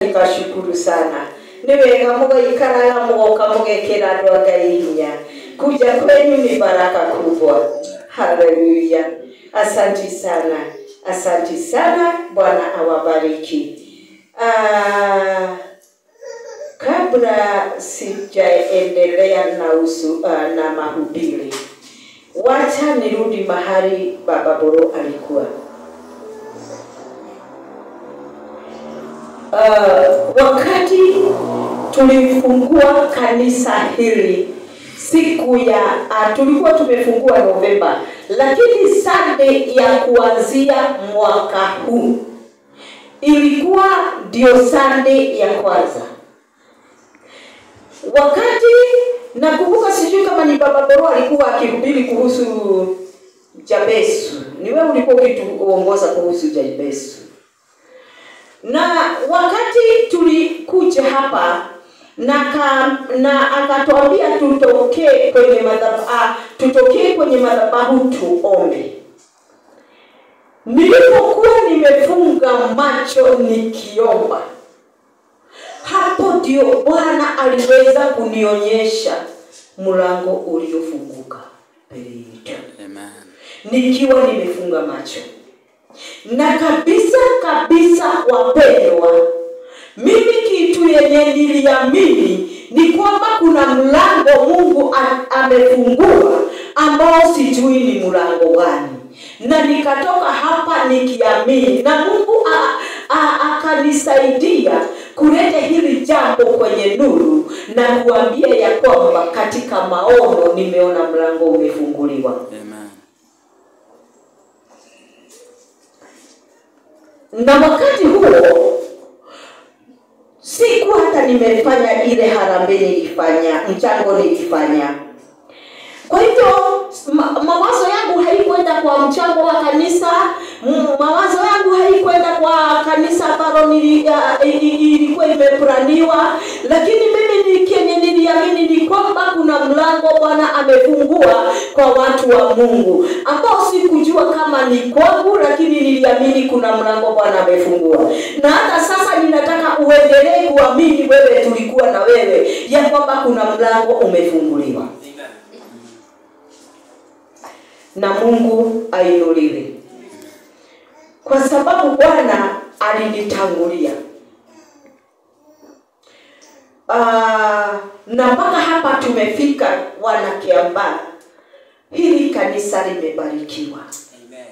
Nikashukuru sana. Ni wega mugaikaraga mugoka mugekera andu a Ngai hinya. Kuja kwenu ni baraka kubwa. Haleluya. Asanti sana. Asanti sana. Bwana awabariki. Kabla sijaendelea na mahubiri, wacha nirudi mahali Baba Boro alikuwa. Wakati tulifungua kanisa hili siku ya tulikuwa tumefungua Novemba, lakini Sunday ya kuanzia mwaka huu ilikuwa ndio Sunday ya kwanza. Wakati nakumbuka, sijui kama ni Baba Boro alikuwa akihubiri kuhusu Jabesu. Ni wewe ulikuwa ukituongoza kuhusu Jabesu. Na wakati tulikuja hapa na akatuambia tutokee kwenye madhabahu, tutokee kwenye madhabahu tuombe. Nilipokuwa nimefunga macho nikiomba, hapo ndio Bwana aliweza kunionyesha mlango uliofunguka mbele yetu. Amen. Nikiwa nimefunga macho. Na kabisa kabisa wapendwa, mimi kitu yenye niliamini ni kwamba kuna mlango Mungu amefungua ambao sijui ni mlango gani. Na nikatoka hapa nikiamini, na Mungu akanisaidia kuleta hili jambo kwenye nuru na kuambia ya kwamba katika maono nimeona mlango umefunguliwa. Amen. Na wakati huo siku hata nimefanya ile harambee nilifanya, mchango nilifanya. Kwa hivyo mawazo yangu haikuenda kwa mchango wa kanisa, mawazo yangu haikuenda kwa kanisa ambalo ilikuwa imeplaniwa, lakini mimi kenye niliamini ni kwamba kuna mlango Bwana amefungua kwa watu wa Mungu, ambao sikujua kama ni kwangu, lakini niliamini kuna mlango Bwana amefungua. Na hata sasa ninataka uendelee kuamini wewe, tulikuwa na wewe, ya kwamba kuna mlango umefunguliwa. Na Mungu ainuliwe, kwa sababu Bwana alinitangulia. Na mpaka hapa tumefika, wana Kiambaa, hili kanisa limebarikiwa. Amen.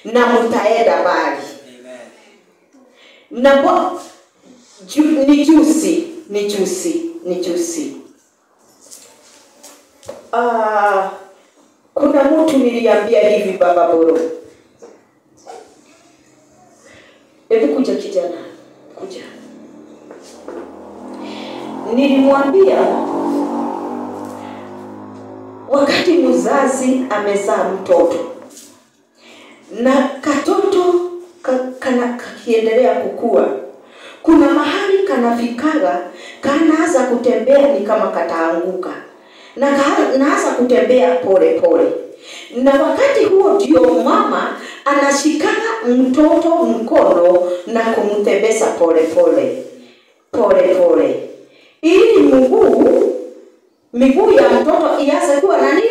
Na mtaenda mbali. Amen. Na ni juzi, ni juzi, ni juzi. Kuna mtu niliambia hivi, Baba Boro, hebu kuja kijana, kuja. Nilimwambia wakati mzazi amezaa mtoto na katoto kakiendelea kukua, kuna mahali kanafikaga kanaanza kutembea ni kama kataanguka, na kanaanza kutembea pole pole. Na wakati huo ndio mama anashikana mtoto mkono na kumtembeza pole pole pole pole, ili miguu ya mtoto ianze kuwa na nini,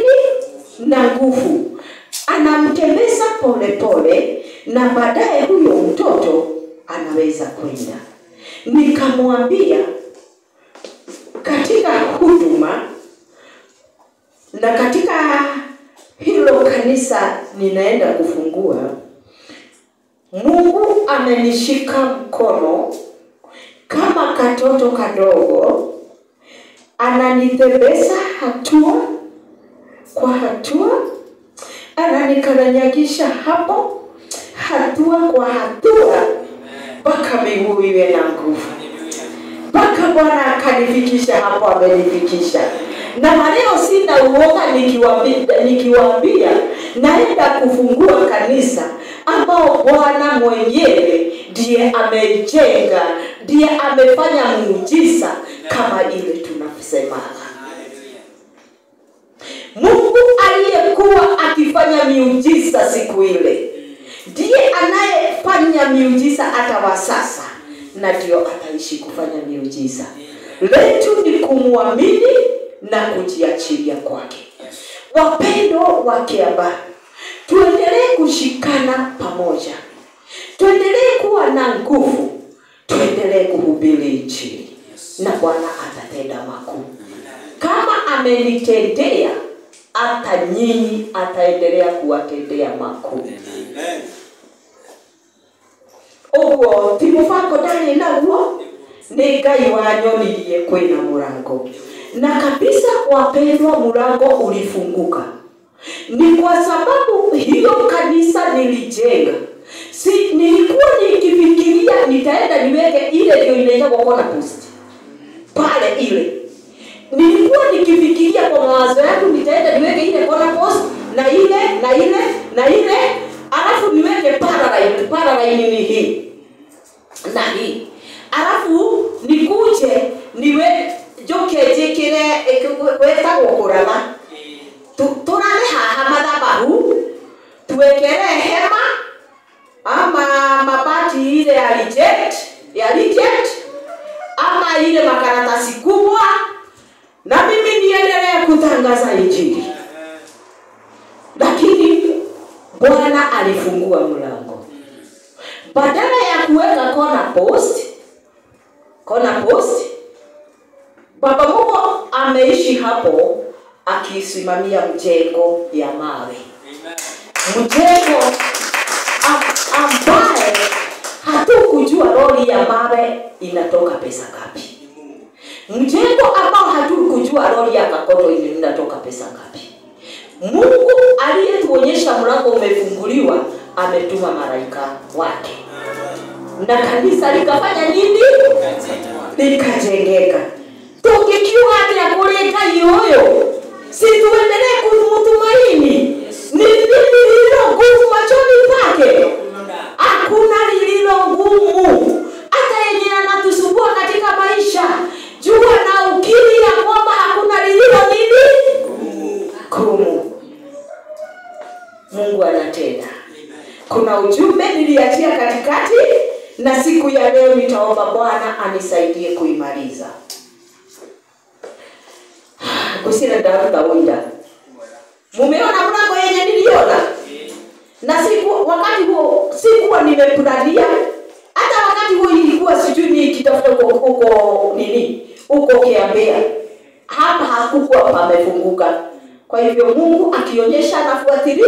na nguvu. Anamtembeza pole pole, na baadaye huyo mtoto anaweza kwenda. Nikamwambia katika huduma na katika hilo kanisa ninaenda kufungua, Mungu amenishika mkono kama katoto kadogo, ananitembeza hatua kwa hatua, ananikanyagisha hapo hatua kwa hatua mpaka miguu iwe na nguvu, mpaka Bwana akanifikisha hapo amenifikisha. Na leo sina uoga nikiwaambia naenda kufungua kanisa ambao Bwana mwenyewe ndiye ameijenga, ndiye amefanya muujiza kama ile tunasema. Mungu aliyekuwa akifanya miujiza siku ile ndiye anayefanya miujiza hata wa sasa. na ndio ataishi kufanya miujiza. Letu ni kumwamini na kujiachilia kwake. Wapendo wa Kiambaa, tuendelee kushikana pamoja, tuendelee kuwa na nguvu, tuendelee kuhubiri Injili, na Bwana atatenda makuu. Kama amenitendea, hata nyinyi ataendelea kuwatendea makuu. Uguo ti mubango ndarĩ naguo, nĩ Ngai wanyonirie kwĩna mũrango. Na kabisa wapendwa, mlango ulifunguka. Ni kwa sababu hiyo kanisa nilijenga. Si nilikuwa nikifikiria nitaenda niweke ile ndio inaitwa corner post pale ile. Nilikuwa nikifikiria kwa mawazo yangu nitaenda niweke ile corner post na ile na ile na ile, alafu niweke paraline. Paraline ni hii na hii, alafu nikuje niwe njoke njikire wetagwo kuratha, turathe haha mathabahu, tuwekere hema ama mabati ile ya reject, ya reject ama ile makaratasi kubwa, na mimi niendelee kutangaza Injili. Lakini Bwana alifungua mlango. Badala ya kuweka corner post, corner post, Baba Mungu ameishi hapo akisimamia mjengo ya mawe. Mjengo ambaye hatukujua lori ya mawe inatoka pesa ngapi. Mjengo ambao hatukujua lori ya kakoto inatoka pesa ngapi. Mungu aliyetuonyesha mlango umefunguliwa, ametuma malaika wake. Na kanisa likafanya nini? Likajengeka. Tukikiwa atia kuri Ngai uyu, si tuendelee kumtumaini? Ni lipi lililo ngumu machoni pake? Hakuna lililo ngumu. Hata yenye anatusumbua katika maisha, jua na ukiri ya kwamba hakuna lililo nini gumu. Mungu anatenda. Kuna ujumbe niliachia katikati, na siku ya leo nitaomba Bwana anisaidie kuimaliza. Kusina ndaruta wenda. Mumeona mlango yenye niliona? Na siku wakati huo sikuwa nimeplania. Hata wakati huo ilikuwa sijui nikitafuta huko nini, huko Kiambea. Hapa hakukuwa pamefunguka. Kwa hivyo Mungu akionyesha anafuatilia,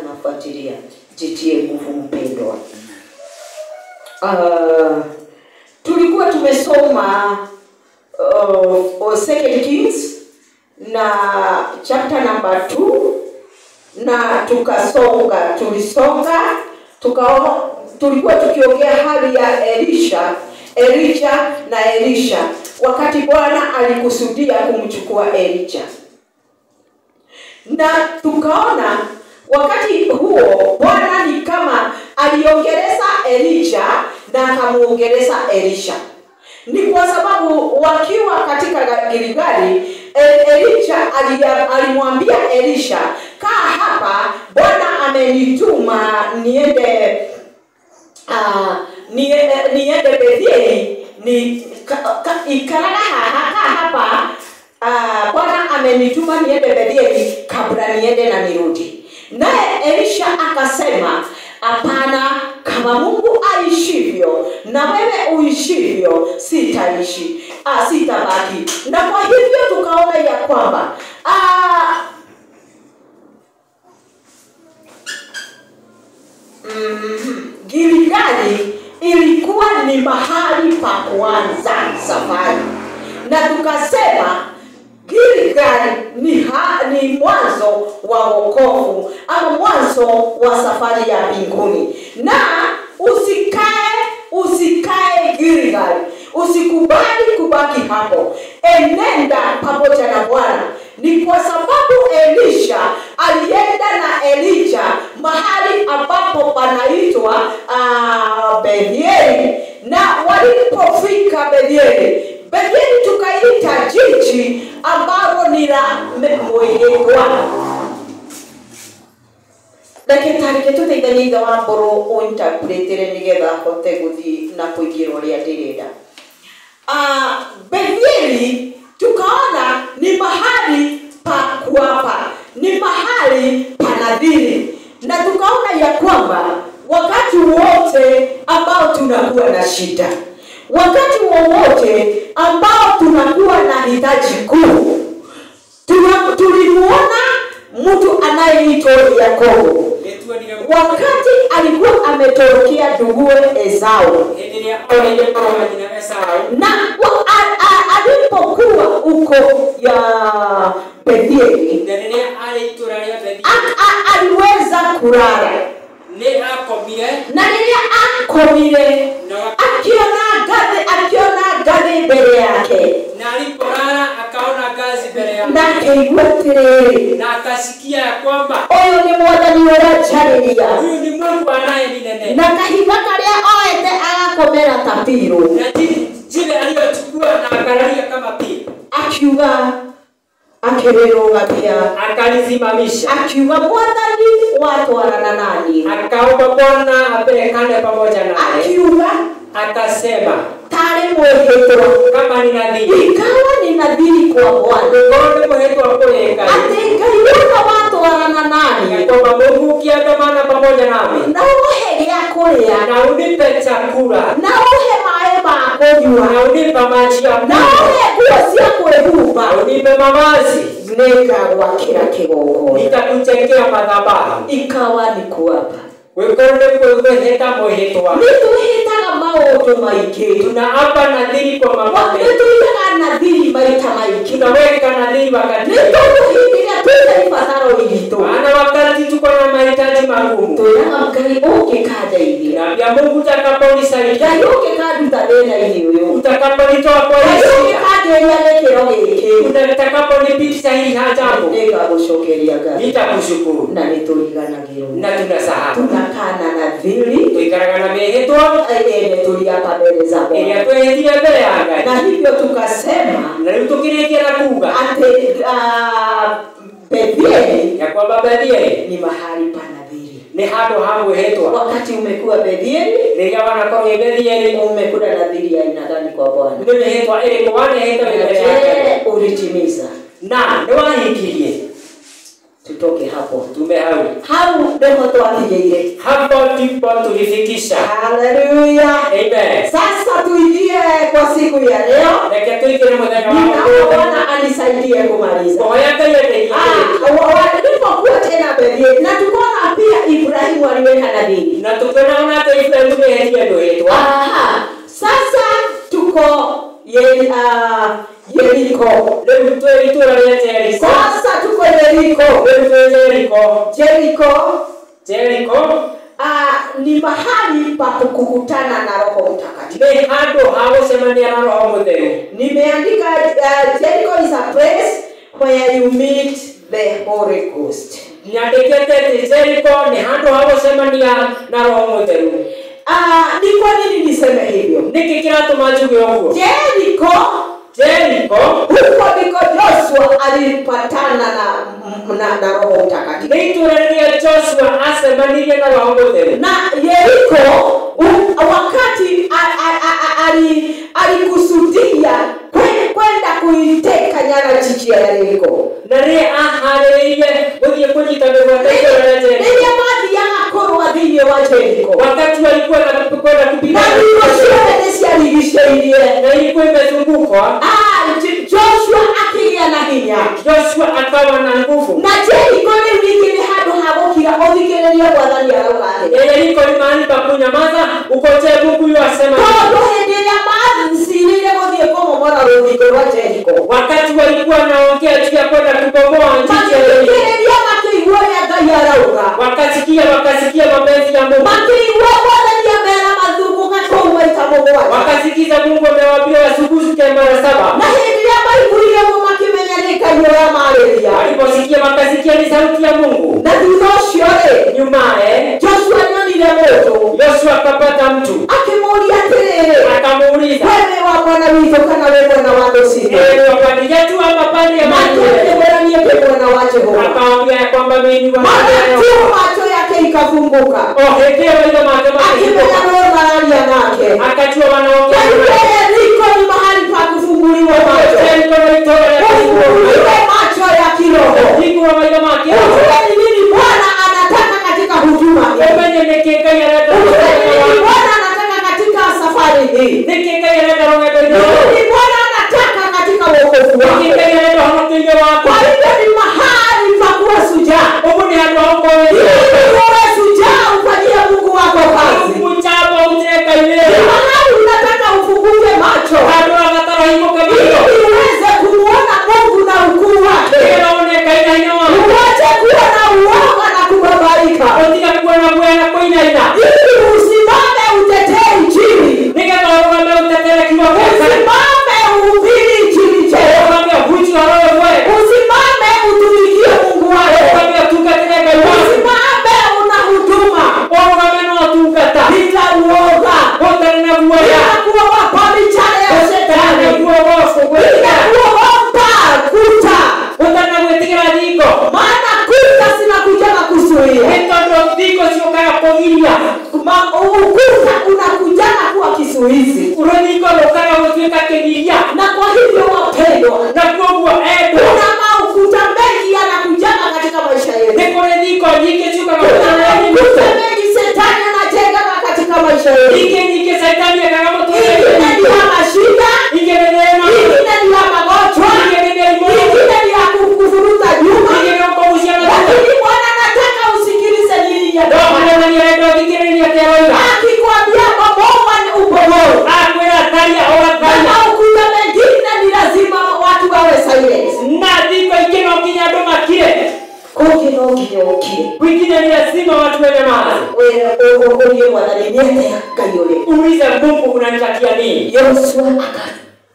anafuatilia. Jitie nguvu mpendwa. Tulikuwa tumesoma Second Kings na chapter number 2, na tukasonga, tulisonga, tulikuwa tukiongea hali ya Elisha, Elijah na Elisha, wakati Bwana alikusudia kumchukua Elijah. Na tukaona wakati huo Bwana ni kama aliongeleza Elijah na akamuongeleza Elisha. Ni kwa sababu wakiwa katika Gilgali, Elijah alimwambia Elisha, kaa hapa, Bwana amenituma niende niende Betheli, ni ikaraga hapa, Bwana amenituma niende Betheli kabla niende na nirudi. Naye Elisha akasema, hapana, kama Mungu aishivyo na wewe uishivyo, sitaishi, sitabaki. Na kwa hivyo tukaona ya kwamba Gilgali ilikuwa ni mahali pa kuanza safari, na tukasema Gilgali ni mwanzo wa wokovu ama mwanzo wa safari ya mbinguni. Na usikae Gilgali, usikubali kubaki hapo, enenda pamoja na Bwana. Ni kwa sababu Elisha alienda na Elijah mahali ambapo panaitwa Betheli, na walipofika Betheli, Betheli tukaita jiji ambalo ni la mwehekwa. Ndagĩtarĩ tũteithanie ithe wa mbũrũ ũinterpretere nĩgetha hote gũthiĩ na kũingĩra ũrĩa ndĩrenda. Bethieli tukaona ni mahali pa kuapa, ni mahali pa nadhiri, na tukaona ya kwamba wakati wote ambao tunakuwa na shida, wakati wowote ambao tunakuwa na hitaji kuu, tulimuona mtu anayeitwa Yakobo wakati alikuwa ametorokea nduguwe Esau, na alipokuwa huko ya Bethieli aliweza kulala, na rĩrĩa akomire akiona ngathĩ mbere yake, na alipolala akaona ngazi mbele yake, na akaigua atĩrĩrĩ, na akasikia ya kwamba ũyũ nĩ Mwathani ũranjarĩria, huyu ni Mungu anayeninenea, na kahiga karĩa oete agakomera ta pirũ, na jiwe aliyochukua na akalalia kama piro, akiuga akĩrĩrũgamia, akalisimamisha, akiuga Mwathani watwarana nani, akaomba Bwana apelekane pamoja naye, akiuga akasema tarĩ mwĩhĩtwa, kama ni nadhiri, ikawa ni nadhiri kwa Bwana ngorwo nĩ mwĩhĩtwa kũrĩ Ngai, atĩ Ngai wothe watwarana nani, kwamba Mungu ukiandamana pamoja nami, na ũhe gĩa kũrĩa, na unipe chakula, na ũhe maĩ ma kũnyua, na unipe maji ya na kunywa, ũhe nguo cia kwĩhumba, na unipe mavazi, nĩngagwakĩra kĩgongona, nitakujengea madhabahu. Ikawa ni kuapa. Wĩkorwo nĩ kwĩhĩta mwĩhĩtwa. Nĩtwĩhĩtaga maũndũ maingĩ, tunaapa nadhiri kwa mambo mengi, nĩtwĩhĩtaga nadhiri maita maingĩ, tunaweka nadhiri wakati, nĩ tondũ hĩndĩ ĩrĩa twĩna ibataro iritũ, maana wakati tuko na mahitaji magumu, twĩraga Ngai ũngĩkandeithia, tunaambia Mungu utakaponisaidia, Ngai ũngĩkanduta thĩna-inĩ ũyũ, utakaponitoa kwa Ngai hii shida, ũngĩkanderia gĩkĩro gĩkĩ, utakaponipitisha hili jambo, nĩngagũcokeria Ngai, nitakushukuru. Na nĩtũriganagĩrwo, Na tunasahau, tunakana nadhiri tuikaraga na mĩhĩtwa yenye tuliapa mbele za Bwana, ĩrĩa twehĩtire mbere ya Ngai, na hivyo tukasema na rĩu tũkĩrĩkia na kuga ati Bethieli ya kwamba Bethieli ni mahali pa nadhiri. nĩ handũ ha mwĩhĩtwa. Wakati umekuwa Bethieli, Rĩrĩa wanakorwo wĩ Bethieli, umekula nadhiri ya aina gani kwa Bwana? nĩ mĩhĩtwa ĩrĩkũ wanehĩta wĩ mbere ya Ngai? Je, ulitimiza? Na nĩ wahingirie? Tutoke hapo, Tume hau, hau ndipo twakinyĩire. hapo ndipo tulifikisha. Haleluya! Amen. Sasa tuingie kwa siku ya leo. Reke tũingĩre mũthenya wa Ninaomba ũmũthĩ. Bwana anisaidie kumaliza. Hoya Ngai andeithie. Nilipokuwa tena Bethieli, na tukaona pia Ibrahimu aliweka nadhiri, Na tukiona ona atĩ Ibrahimu nĩehĩtire mwĩhĩtwa. Aha, sasa tuko Yeriko. Rĩu twĩ itũũra rĩa Jeriko. Sasa tuko Yeriko. Rĩu twĩ Jeriko. Jeriko, Jeriko ni mahali pa kukutana na Roho Mtakatifu. nĩ handũ ha gũcemania na Roho Mũtheru. Nimeandika Jericho is a place where you meet the Holy Ghost. Nyandĩkĩte atĩ Jeriko nĩ handũ ha gũcemania na Roho Mũtheru. Ni kwa nini niseme hivyo? Nĩkĩ kĩratũma njuge ũguo? Jericho, Jeriko huko ndiko Joshua alipatana na Roho Mtakatifu. nĩ itũũra rĩrĩa Joshua acemanirie na Roho Mũtheru. Na Yeriko wakati alikusudia kwenda kuiteka nyara jiji ya Yeriko, Na rĩrĩa aharĩrĩirie gũthiĩ kũnyita mĩgwate itũũra rĩa Jeriko, rĩrĩa mathiaga kũrũa thĩinĩ wa Jeriko, wakati walikuwa na kwenda kupiga na thingo ciothe nĩciarigicĩirie, na ilikuwa imezungukwa, Joshua akĩgĩa na hinya, Joshua akawa na nguvu. Na Jeriko rĩu ningĩ nĩ handũ ha gũkira ũthikĩrĩrie Mwathani arauga atĩrĩ. Yeriko ni mahali pa kunyamaza, ukojee Mungu yu asema. Tondũ hĩndĩ ĩrĩa macirĩire gũthiĩ kũmomora rũthingo rwa Jeriko, Wakati walikuwa wanaongea juu ya kwenda kubomoa jiji ya Yeriko, magĩthikĩrĩria makĩigua ũrĩa Ngai arauga, wakasikia mapenzi ya Mungu, makĩigua Mwathani amera mathungũka kũu maita mũgwanja, wakasikiza Mungu amewaambia wazunguke mara saba. Na hĩndĩ ĩrĩa maiguire ũguo makĩmenya nĩ Ngai ũramarĩria. Waliposikia wakasikia ni sauti ya Mungu. Na thutha ũcio rĩ, Nyumae Joshua nĩonire mũndũ, Joshua akapata mtu, akĩmũũria atĩrĩrĩ, akamuuliza, wewe wa mwana witũ kana we mwena wa thũ citũ? ewe wa pande yetu ama pande ya Nake maadui? akĩmwĩra, niĩ ndĩ mwena wa Jehova. Akamwambia ya kwamba mimi ni wa Mara Bwana. tu macho yake ikafunguka. O hĩndĩ ĩyo maitho make Akimenya makĩhingũka. nĩwe mararia nake. Akajua wanaongea. Kwa hivyo Yeriko ni mahali pa kufunguliwa macho. Jeriko nĩ itũũra rĩa kũhingũrwo. Ufunguliwe macho ya kiroho. Kũhingũrwo maitho ma kĩroho. Ujue ni nini Bwana anataka katika huduma hii. Ũmenye nĩkĩ Ngai arenda Ujue ni nini rũgendo-inĩ Bwana anataka katika safari hii. Nĩkĩ Ngai arenda rũgendo-inĩ Ni rũrũ? nini Bwana anataka katika wokovu Nĩkĩ wako. Ngai arenda ũhonokio-inĩ waku? Kwa hivyo ni mahali pa kuwa shujaa. Ũguo nĩ handũ ha gũkorwo wĩ Ili uwe shujaa ufanyie Mungu wako kazi. mũcamba ũrutĩre Ngai Ni wĩra. mahali unataka ufunguke macho Handũ ũrabatara ũhingũke maitho. ili uweze kumuona Mungu na ukuu wake. Nĩgetha wone Ngai na hinya wake. Uache kuwa na uoga na kubabaika, Ũtige kuona guoya na kũinaina. ili usimame utetee Injili, Nĩgetha ũrũgame ũtetere kiugo kĩa Ngai. usimame uhubiri Injili njema, Ũrũgame ũhunjie ũhoro ũyũ mwega. usimame utumikie Mungu wako, Ũrũgame ũtungatĩre Ngai waku. usimame una huduma Ũrũgame na ũtungata. bila uoga, Ũtarĩ na guoya. bila kuogopa michale ya Ũtarĩ na shetani, guogopo bila gwĩtigĩra. kuogopa kuta, Ũtarĩ na gwĩtigĩra thingo. maana kuta zinakujaga kuzuia. Nĩ tondũ thingo ciũkaga kũgiria. Ukuta unakujaga kuwa kizuizi. Rũthingo rũkaga gũtuĩka kĩgiria. Na kwa hivyo wapendwa, Na kwoguo endwa, kuna maukuta mengi yanakujaga katika maisha yetu. nĩ kũrĩ thingo nyingĩ ciũkaga Kuna mũtũũrĩre-inĩ maukuta witũ. mengi shetani anajengaga katika maisha yetu. Ingĩ nyingĩ Caitani ekaga mũtũũrĩre-inĩ Ingine ni witũ. ya mashida, Ingĩ nĩ thĩna, ingine ni ya magonjwa, ingĩ nĩ mĩrimũ, ingine ni ya kuvuruta nyuma. ingĩ nĩ gũkũgucia na thutha. Lakini Bwana anataka usikilize nini No anasema. Mwathani arenda ũthikĩrĩrie atĩ aroiga. Akikwambia bomoa ni ubomoe. Akwĩra tharia Na ũgatharia. maukuta mengine ni lazima watu wawe silent. Na thingo ingĩ no nginya andũ makire. Kũngĩ no nginya ũkire. Kwingine ni lazima watu wanyamaze. Ũrie Mwathani nĩ atĩa Ngai ũrĩ. Ulize Mungu unanitakia nini? Yoshua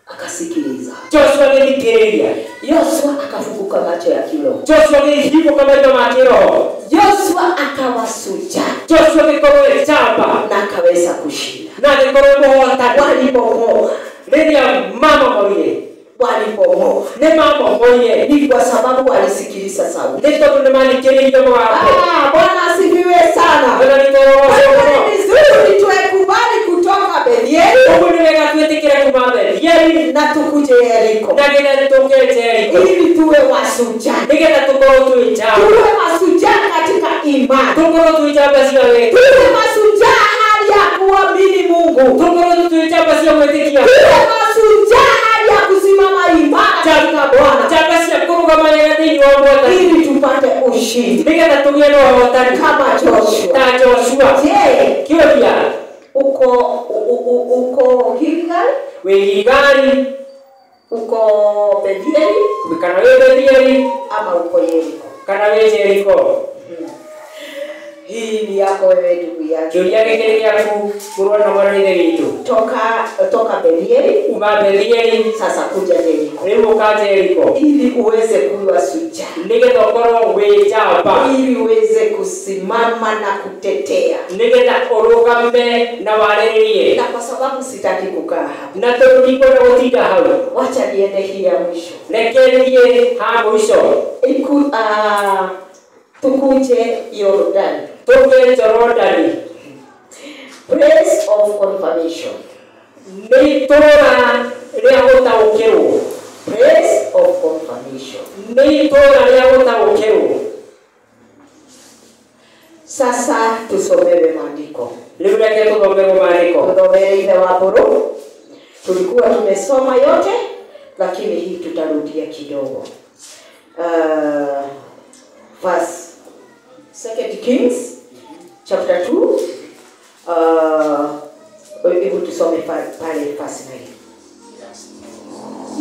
akasikiliza. Joshua agĩthikĩrĩria. Yoshua akafunguka macho ya kiroho. Joshua agĩhingũka maitho ma kĩroho. Yoshua akawa shujaa Joshua agĩkorwo e njamba na akaweza kushinda. na agĩkorwo e mũhotani. Walibomoa, Rĩrĩa mamomoire, walibomoa nĩ mamomoire ni kwa sababu walisikiliza sauti. nĩ tondũ nĩ mathikĩrĩirie mũgambo. Ah, Bwana asifiwe sana. Mwathani Kwa hivyo tũrogocwo. ni vizuri tuekubali kutoka Betheli Ũguo nĩ wega twĩtĩkĩre kuma Betheli na tukuje Yeriko na nginya tũke Jeriko ili tuwe washujaa, nĩgetha tũkorwo twĩ njamba, tuwe mashujaa katika imani, tũkorwo twĩ njamba cia wĩtĩkio, tuwe mashujaa hali ya kuamini Mungu, tũkorwo twĩ njamba cia gwĩtĩkia, tuwe mashujaa hali ya kusimama imara katika Bwana njamba cia kũrũgama wega thĩinĩ wa Mwathani ili tupate ushindi nĩgetha tũgĩe na ũhotani kama Joshua. ta Joshua. Je, Kĩũria, uko uko Gilgal, wĩ Giligali uko Betheli kana wĩ Betheli ama uko Yeriko? kana wĩ Jeriko? Hii ni yako wewe ndugu yangu. Kĩũria gĩkĩ nĩ gĩaku mũrũ na mwarĩ wa Ithe witũ. Toka toka Betheli Uma Betheli sasa kuja Yeriko rĩu ũka Jeriko ili uweze kuwa shujaa, nĩgetha ũkorwo wĩ njamba, ili uweze kusimama na kutetea. nĩgetha ũrũgame na warĩrĩrie. Na kwa sababu sitaki kukaa hapa, Na tondũ ndikwenda gũtinda hau, wacha niende hii ya mwisho. reke thiĩ ha mũico Tukuje Yordani, tũke Jorodani. place of confirmation, Nĩ itũũra rĩa gũtaũkĩrwo, place of confirmation. nĩ itũũra rĩa gũtaũkĩrwo. Sasa tusomewe maandiko, Rĩu reke tũthomerwo maandĩko. tuthomere ithe wa mbũrũ. Tulikuwa tumesoma yote, lakini hii tutarudia kidogo. Verse Second Kings chapter 2. Hebu tusome pale verse 9.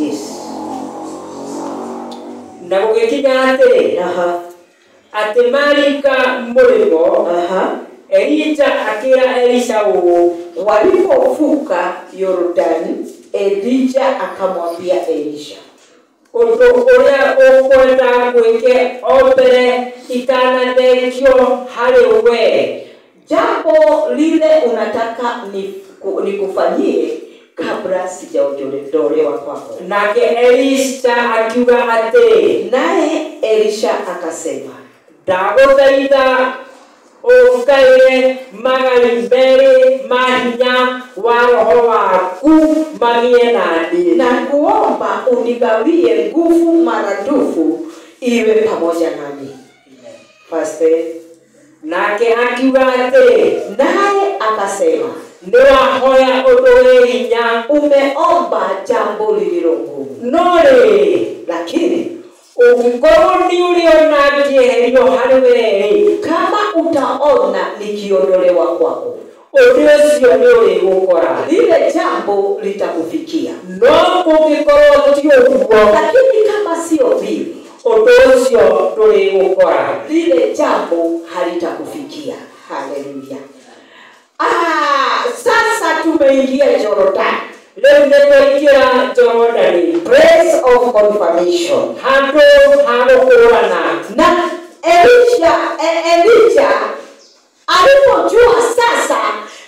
Yes. Na gũgĩkinya atĩrĩ, Aha. atĩ maringa mũrĩmo, Aha. Elija akĩra Elisha ũũ, Walipovuka Yordani, Elija akamwambia Elisha, ũndũ ũrĩa ũkwenda gwĩke o mbere itanathengio harĩ we, jambo lile unataka nikufanyie kabla sijaondolewa kwako. Nake Elisha akiuga atĩrĩ, Naye Elisha akasema, ndagũthaitha Ũngaĩre magai merĩ ma hinya wa roho waku magĩe na niĩ. Na kuomba unigawie nguvu maradufu iwe pamoja nami. Verse. Nake akiuga atĩrĩ, Naye akasema, nĩ wahoya ũndũ wĩ hinya, umeomba jambo lililo ngumu, no rĩrĩ, lakini ũngĩkorwo nĩ ũrĩona ngĩeherio harĩ we-rĩ, kama utaona nikiondolewa kwako, ũndũ ũcio nĩ ũrĩgũkora, lile jambo litakufikia. No kũngĩkorwo ti ũguo, Lakini kama sio vile, ũndũ ũcio ndũrĩgũkora, lile jambo halitakufikia. Haleluya. Sasa tumeingia Jordan, Rĩu nĩ twaingĩra Jorodani, place of confirmation. Handũ ha gũkũũrana. Na Elijah alipojua sasa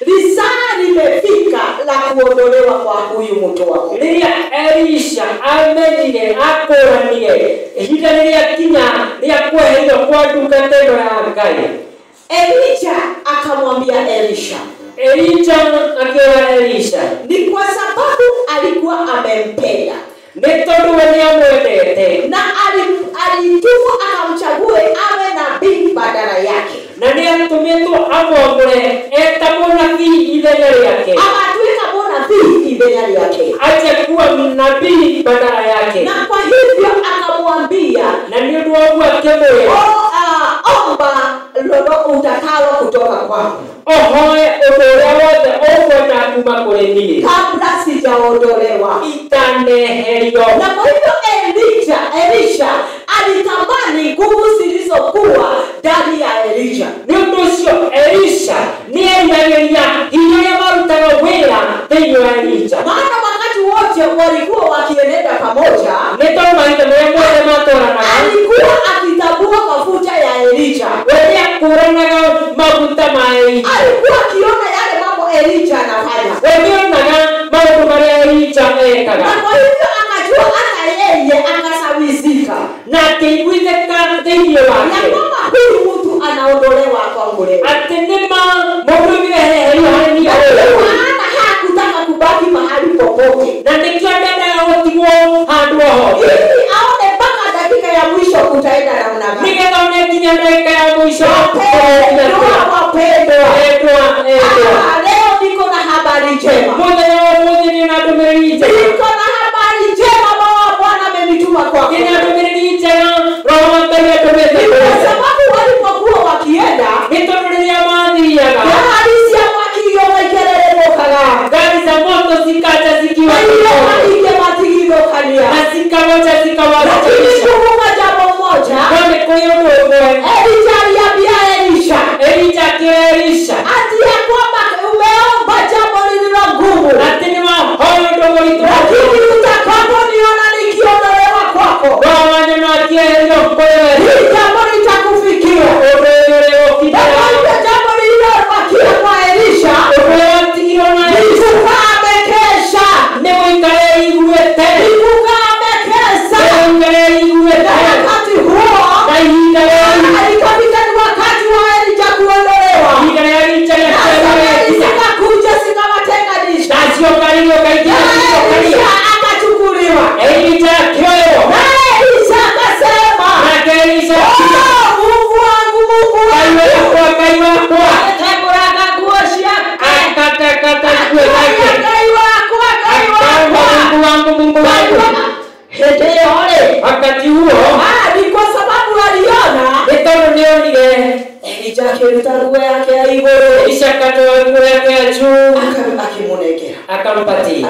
lisaa limefika la kuondolewa kwa huyu mtu wa Mungu, Rĩrĩa Elisha amenyire akũũranire ihinda nĩrĩakinya rĩa kweherio kwa ndungata ĩno ya Ngai, Elijah akamwambia Elisha, Elija akĩĩra Elisha, ni kwa sababu alikuwa amempenda nĩ tondũ we nĩamwendete na alitumwa akamchague awe nabii badala yake, na nĩatũmĩtwo amwamũre eta mũnabii ithenya rĩake, akatuika nabii ithenya rĩake, aje kuwa nabii badala yake. Na kwa hivyo akamwambia, Na nĩ ũndũ wa ũguo akĩmwĩra, omba lolo utakalo kutoka kwangu ũhoe ũndũ ũrĩa wothe ũkwenda kuma kũrĩ niĩ kabla sijaondolewa. itaneherio. Na kwa hivyo Elisha alitamani nguvu zilizokuwa ndani ya Elijah. Nĩ ũndũ ũcio Elisha nĩeriragĩria hinya ũrĩa marutaga wĩra thĩinĩ wa Elija, Maana wakati wote walikuwa wakienenda pamoja, nĩ tondũ mahinda marĩa mothe matwaranaga alikuwa akitambua mafuta ya Elijah, we nĩakũranaga maguta ma Elija, alikuwa akiona yale mambo Elijah anafanya, we nĩonaga maũndũ marĩa Elija ekaga, na kwa hivyo akajua hata yeye akasawizika na akĩiguithĩka thĩinĩ ya wake kwamba huyu mtu anaondolewa kwangu leo, atĩ nĩma mũndũ ũyũ eherio harĩ niĩ na ũyũ. maana hakutaka kubaki mahali popote, Na nĩkĩo ndendaga gũtigwo handũ o hothe, ili aone mpaka dakika ya mwisho kutaenda namna gani. nĩgetha one nginya ndagĩka ya mũico. Wapendwa, wapendwa, Endwa, endwa, leo niko na habari njema, mũthenya wa ũmũthĩ ndĩ na ndũmĩrĩri njega, niko na habari njema ambao Bwana amenituma kwako, ndĩ na ndũmĩrĩri njega Roho wa Ngai atũmĩte ni kwa kũrĩ. sababu walipokuwa wakienda, Nĩ tondũ rĩrĩa mathiaga, gari cia mwaki iomaikererũkaga ngari za moto zikaja zikiwa na ile moto, maige matigithũkania, na zikamoja lakini zikawacha. kumbuka jambo moja, No nĩ kũrĩ ũndũ ũmwe, Elija aliambia Elisha Elija akĩra Elisha ati ya kwamba umeomba jambo lililo ngumu, atĩ nĩ wahoya ũndũ mũritũ, lakini utakaponiona nikiondolewa kwako, wawanyona akĩeherio kũrĩ we, hili jambo litakufikia. ũndũ ũyũ Na ũrĩgũkinyĩra. kwa hivyo jambo lililobakia kwa Elisha Ũndũ ũrĩa watigirwo na ni Elisha kukaa amekesha, nĩ gũikara eiguĩte, ni kukaa amekesha. nĩ gũikara eiguĩte. Na wakati huo Na ihinda rĩu, ikafika ni wakati wa Elija kuondolewa, ihinda rĩa Elija na rĩakĩeherio Samweli zikakuja zikawatenganisha, nacio ngari igĩũka na igĩcokania. Elisha akachukuliwa, Elija akĩoywo, na Elisha akasema, nake Elisha akiuga, "Oh, Mungu wangu, Mungu Ngai wangu." wakwa, Ngai wakwa, Akatembũranga nguo ciake, akatakata nguo akĩũria, zake, Ngai wakwa, Ngai akaomba, wakwa, Mungu wangu, Mungu Ngai wangu. wakwa. Hĩndĩ ĩyo rĩ, Wakati huo ni kwa sababu aliona nĩ tondũ nĩonire Elija akĩruta nguo yake ya igũrũ, Elisha akatoa nguo yake ya juu Akimũnengera, akampatia,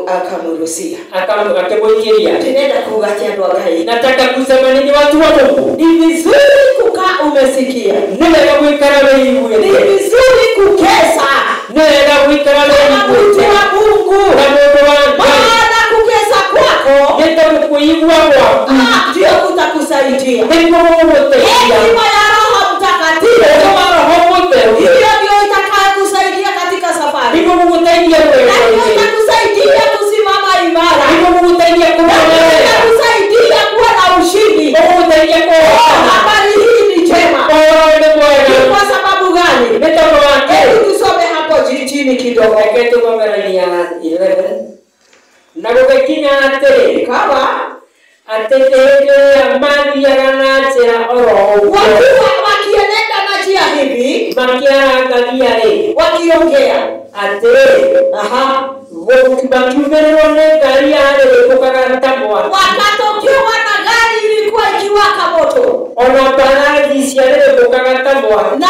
akamruhusia. Akimwikiria. Ndĩrenda kuuga atĩ andũ a Ngai, Nataka kusema nini watu wa Mungu? ni vizuri kukaa umesikia, Nĩ wega gũikara ni wĩiguĩte, vizuri kukesa nĩ wega gũikara kama mtu wĩiguĩte wa Mungu, na mũndũ wa Ngai, maana kukesa kwako nĩ tondũ kũigua gwaku ndio kutakusaidia. nĩkuo gũgũteithia. Hekima ya Roho Mtakatifu Ũũgĩ wa Roho Mũtheru hiyo ndio itakayokusaidia katika safari, nĩguo gũgũteithia na ndio rwendo-inĩ, itakusaidia kusimama imara, nĩguo gũgũteithia na kũrũa ndio wega, itakusaidia kuwa na ushindi. ũgũgũteithia kũhotana. Habari hii ni njema. Ũhoro nĩ Ni mwega. kwa sababu kidogo. Reke tũthome raini ya 11. Na gũgĩkinya atĩrĩ, Kama atĩ hĩndĩ ĩrĩa mathiaga na njĩra oro ũguo, wakiwa wakienenda na njia hivi, makĩarangagia-rĩ, wakiongea, atĩrĩ, aha, makiumĩrĩrwo nĩ ngari yarĩrĩmbũkaga ta mwaki, wakatokewa na gari ilikuwa ikiwaka moto ona mbarathi ciarĩrĩmbũkaga ta mwaki, na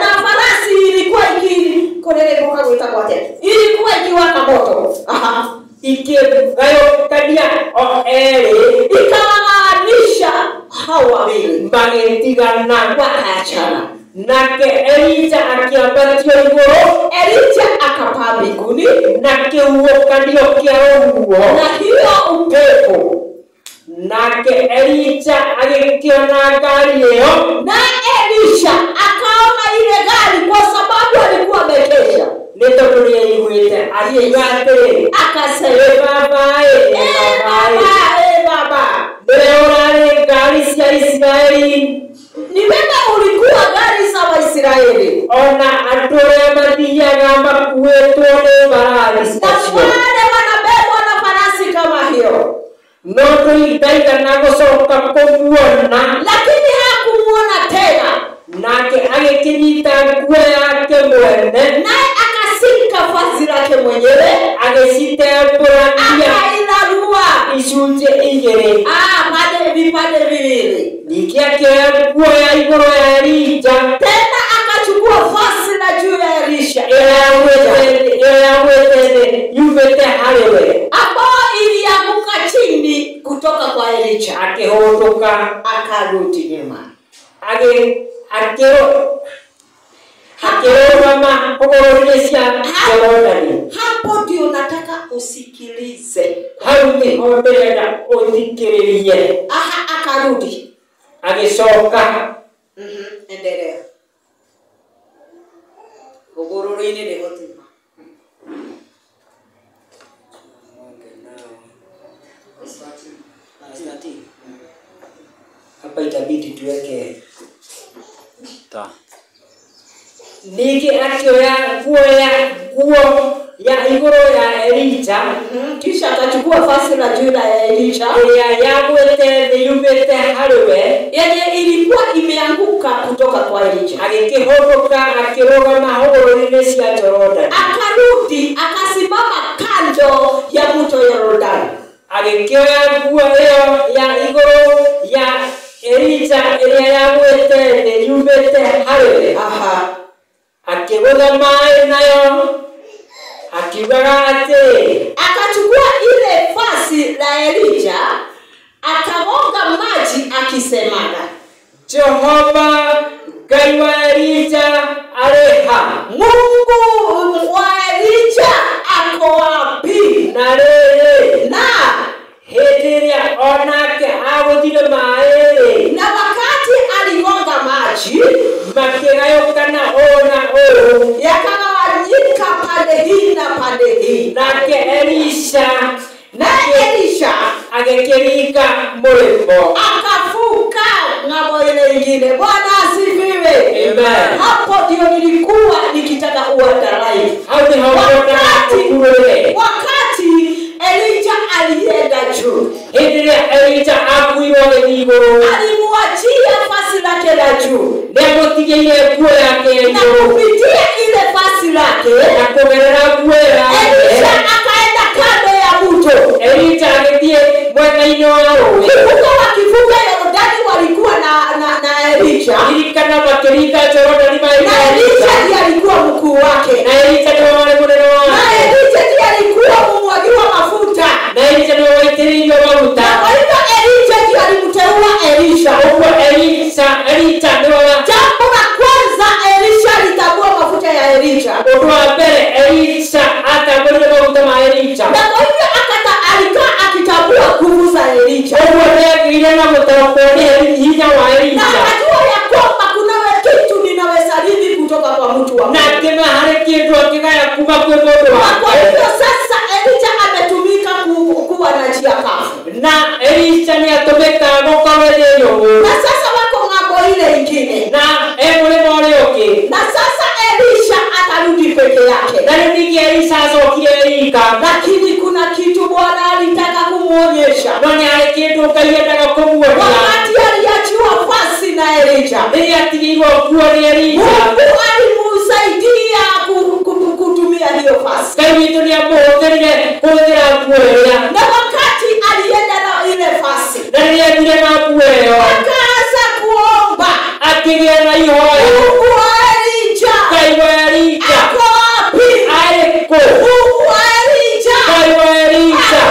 na farasi ilikuwa ikikoreremboka gwĩtagwo atĩa, ilikuwa ikiwaka moto. Aha, ikĩgayũkania o erĩ, ikawagawanyisha hao wawili, magĩtigana. wakaachana. Nake Elija akĩambatio igũrũ Elija akapaa mbinguni na kĩhuhũkanio kĩa rũhuho. na hiyo upepo. Nake Elija agĩkĩona ngari ĩyo, Na Elisha akaona ile gari kwa sababu alikuwa amekesha, nĩ tondũ nĩaiguĩte, akiuga atĩrĩ, akasema, ĩ baba-ĩ, ĩ "Eh, baba-ĩ, baba, eh, baba, nĩwe ũrarĩ ngari cia Isiraeli, ni wewe ulikuwa gari za Waisraeli ona andũ arĩa mathiaga makuĩtwo nĩ mbarathi na ciacio, wale wanabebwa na farasi kama hiyo." no ndaigana gũcoka kũmuona. Lakini hakumuona tena, Nake agĩkĩnyita nguo yake mwene, naye akasika vazi lake mwenyewe agĩcitembũrania akailarua icunjĩ igĩrĩ. Pande vipande viwili. Ningĩ akĩoya nguo ya igũrũ ya Elija Tena akachukua vazi la juu ya Elisha ĩrĩa yagwĩte thĩ yumĩte harĩ we, ambayo ilianguka chini kutoka kwa Elisha, akĩhũndũka, akarudi nyuma, akĩrũgama hũgũrũrũ-inĩ cia Jorodani. Hapo ndio nataka usikilize. Hau nĩho ndĩrenda ũthikĩrĩrie. Aha, akarudi. Agĩcoka. Endelea. Hũgũrũrũ-inĩ nĩho tuma. Hapa itabidi tuweke ta. Ningĩ akĩoya nguo ya igũrũ ya Elija, Kisha akachukua vazi la juu la Elisha ĩrĩa yagwĩte thĩ yumĩte harĩ we, yenye ilikuwa imeanguka kutoka kwa Elisha, agĩkĩhũndũka akĩrũgama hũgũrũrũ-inĩ cia Jorodani. Akarudi akasimama kando ya mto Yordani, Agĩkĩoya nguo ĩyo ya igũrũ ya Elija ĩrĩa yagwĩte thĩ yumĩte harĩ we, aha, akĩgũtha maaĩ nayo, akiugaga atĩrĩ, akachukua ile vazi la Elija akagonga maji akisemaga, Jehova Ngai wa Elija arĩ ha? Mungu wa Elija ako wapi? Na rĩrĩ, Na hĩndĩ ĩrĩa onake agũthire maaĩ-rĩ, na wakati aligonga maji makĩgayũkana ũũ na ũũ, yakagawanyika pande hii na pande hii, nake Elisha naye Elisha agĩkĩringa mũrĩmo. akavuka ng'ambo ile ingine. Bwana asifiwe. Amen. Hapo ndio nilikuwa nikitaka uandalai. Hau nĩho ngwendaga ũkurũre. Wakati Elija alienda juu, Hĩndĩ ĩrĩa Elija akuirwo agĩthiĩ igũrũ, alimwachia vazi lake la juu, nĩamũtigĩire nguo yake ya na igũrũ, kupitia ile vazi lake na kũgerera nguo yake Elisha akaenda kando ya mto. Elija agĩthiĩ mwena-inĩ wa rũũĩ. Kumbuka wakivuka Yordani walikuwa na Elisha, Ririkana makĩringa Jorodani marĩ na na Elisha Elija, ndiye alikuwa mkuu wake, na Elija nĩwe warĩ mũnene na wake, Elisha ndiye alikuwa mumwagiwa mafuta, na Elija nĩwe waitĩrĩirio maguta. na kwa hivyo Elisha ndiye alimteua Elisha. Ũguo Elija nĩwe Jambo la kwanza, Elisha alitambua mafuta ya Elisha, ũndũ wa mbere Elisha atambũrire maguta ma Elija. na kwa hivyo alikaa akitambua nguvu za Elisha, Ũguo nĩagĩire na gũtaũkwo nĩ hinya wa na Elija, akajua ya kwamba kuna kitu ninaweza rithi kutoka kwa mtu wa na Mungu. akĩmenya harĩ kĩndũ akĩgaya kuma kwĩ mũndũ Na kwa wake. hivyo sasa Elija ametumika kuwa na njia kavu, Na Elisha nĩatũmĩkaga gũkorwo thĩ nyũmũ, na sasa wako ng'ambo ile ingine, na e mũrĩmo ũrĩa ũngĩ. na sasa Elisha atarudi peke yake. Na rĩu ningĩ kuna kitu Bwana alitaka kumuonyesha. No nĩ harĩ kĩndũ Ngai endaga kũmuonia. Wakati aliachiwa fasi na Elija, Rĩrĩa atigĩirwo nguo nĩ Elija, Mungu alimusaidia kutumia hiyo fasi. Ngai witũ nĩ amũhũthĩrire kũhũthĩra nguo ĩrĩa. Na wakati alienda na ile fasi, Na rĩrĩa athire na nguo ĩyo, akaanza kuomba, akĩgĩa na ihoya. Mungu wa Elija Ngai wa Elija ako wapi? arĩ kũ? Mungu wa Elija Ngai wa Elija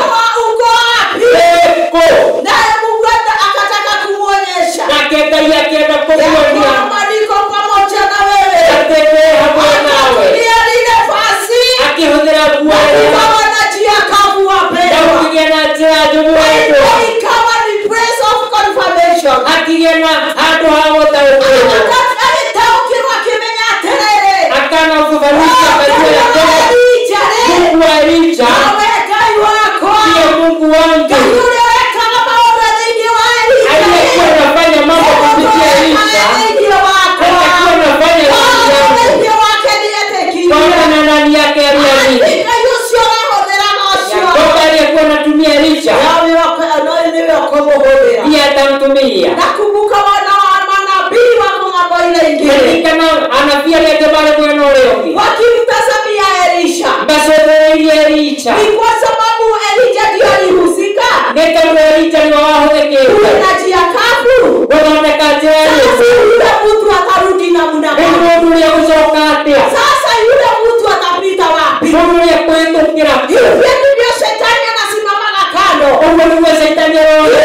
uko wapi? ĩ kũ? Naye Mungu akataka kumuonyesha Nake Ngai akĩenda ya kũmuonia kwamba niko pamoja na wewe. atĩ ndĩ hamwe nawe. Akatumia lile vazi Akĩhũthĩra nguo ĩrĩa ikawa na njia kavu na wapendwa. gũkĩgĩa na njĩra njũmũ wendwa. Ikawa ni place of confirmation. Akĩgĩa na handũ ha gũtaũkĩrwo. Alitaũkĩrwo akĩmenya atĩrĩrĩ, Akana ufafanuzi akajua ya kwamba Elija rĩ, Mungu wa Elija nawe Ngai wakwa, ndiye Mungu wangu Ngai ũrĩa wekaga maũndũ thĩinĩ wa Elija rĩ, aliyekuwa anafanya mambo kupitia Elija, thĩinĩ wakwa. atakuwa anafanya kazi yangu Thĩinĩ wake nĩetĩkirie. kwa ndani yake aliamini Ngai ũcio ũrahũthĩraga ũcio. ya kwamba aliyekuwa anatumia Elija Nawe nĩwe ũkũmũhũthĩra. ndiye atamtumia. Nakumbuka wana wa manabii wako ng'ambo ile ingine Katika anabii arĩa angĩ marĩ mwena ũrĩa ũngĩ wakimtazamia Elisha. macũthĩrĩirie Elija Ni kwa sababu Elija ndiyo alihusika nĩ tondũ Elija nĩwe wahũthĩkĩte kuna njia kavu. gũthondeka njĩra Sasa nyũmũ. yule mtu atarudi namna Rĩu gani? mũndũ ũrĩa gũcoka atĩa? Sasa yule mtu atapita wapi? Mũndũ ũrĩa kũhĩtũkĩra kũ? Hivyo ndivyo shetani anasimamaga kando Ũguo nĩguo Caitani ili aroona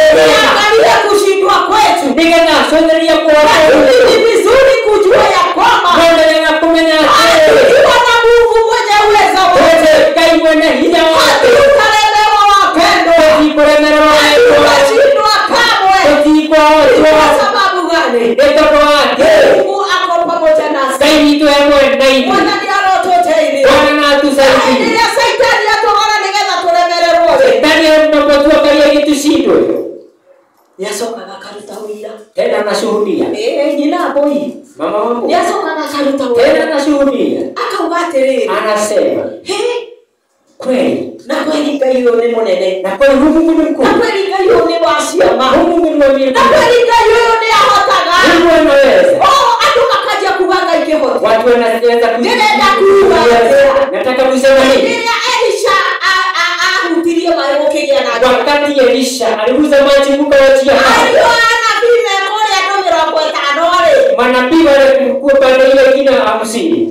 angalie kushindwa kwetu, nĩgetha acũthĩrĩrie kũhota lakini ni vizuri kujua ya kwamba no nĩwega kũmenya atĩrĩ tukiwa na Mungu mwenye uwezo wote Ngai mwene hinya wothe hatutalemewa wapendwa, tũtikũremererwo wendwa hatutashindwa kamwe. tũtikũhotwo. Kwa sababu gani? Nĩ tondũ wa kĩ? Mungu ako pamoja nasi. Ngai witũ e mwena-inĩ. Bwana ndiye arotuteithia. Bwana na atusaidie. Rĩrĩa Saitani atũgora nĩgetha tũremererwo rĩ, Shetani anapotuangalia ili tushindwe, nĩacokaga akaruta ũira. tena anashuhudia. Nyina mbui Mama wangu nĩacokaga akaruta tena ũira, anashuhudia, akauga atĩrĩrĩ, anasema "Hĩ, kweli na kweli Ngai ũyũ nĩ mũnene, na kweli huyu Mungu ni mkuu, na kweli Ngai ũyũ nĩ wa ciama, huyu Mungu ni wa na mbinguni, kweli Ngai ũyũ nĩ ahotaga." Mungu anaweza. Oh, andũ makanjia kuga Ngai kĩhoti. Watu wanaweza Ndĩrenda kuuga atĩa? Nataka kusema nini? Rĩrĩa Elisha ahutirie maĩ gũkĩgĩa na njĩra. Wakati Elisha aliguza maji kukawachia Ariũ a anabii me kũrĩa andũ 50 rĩ, manabii wale mkuu pande ile ingine 50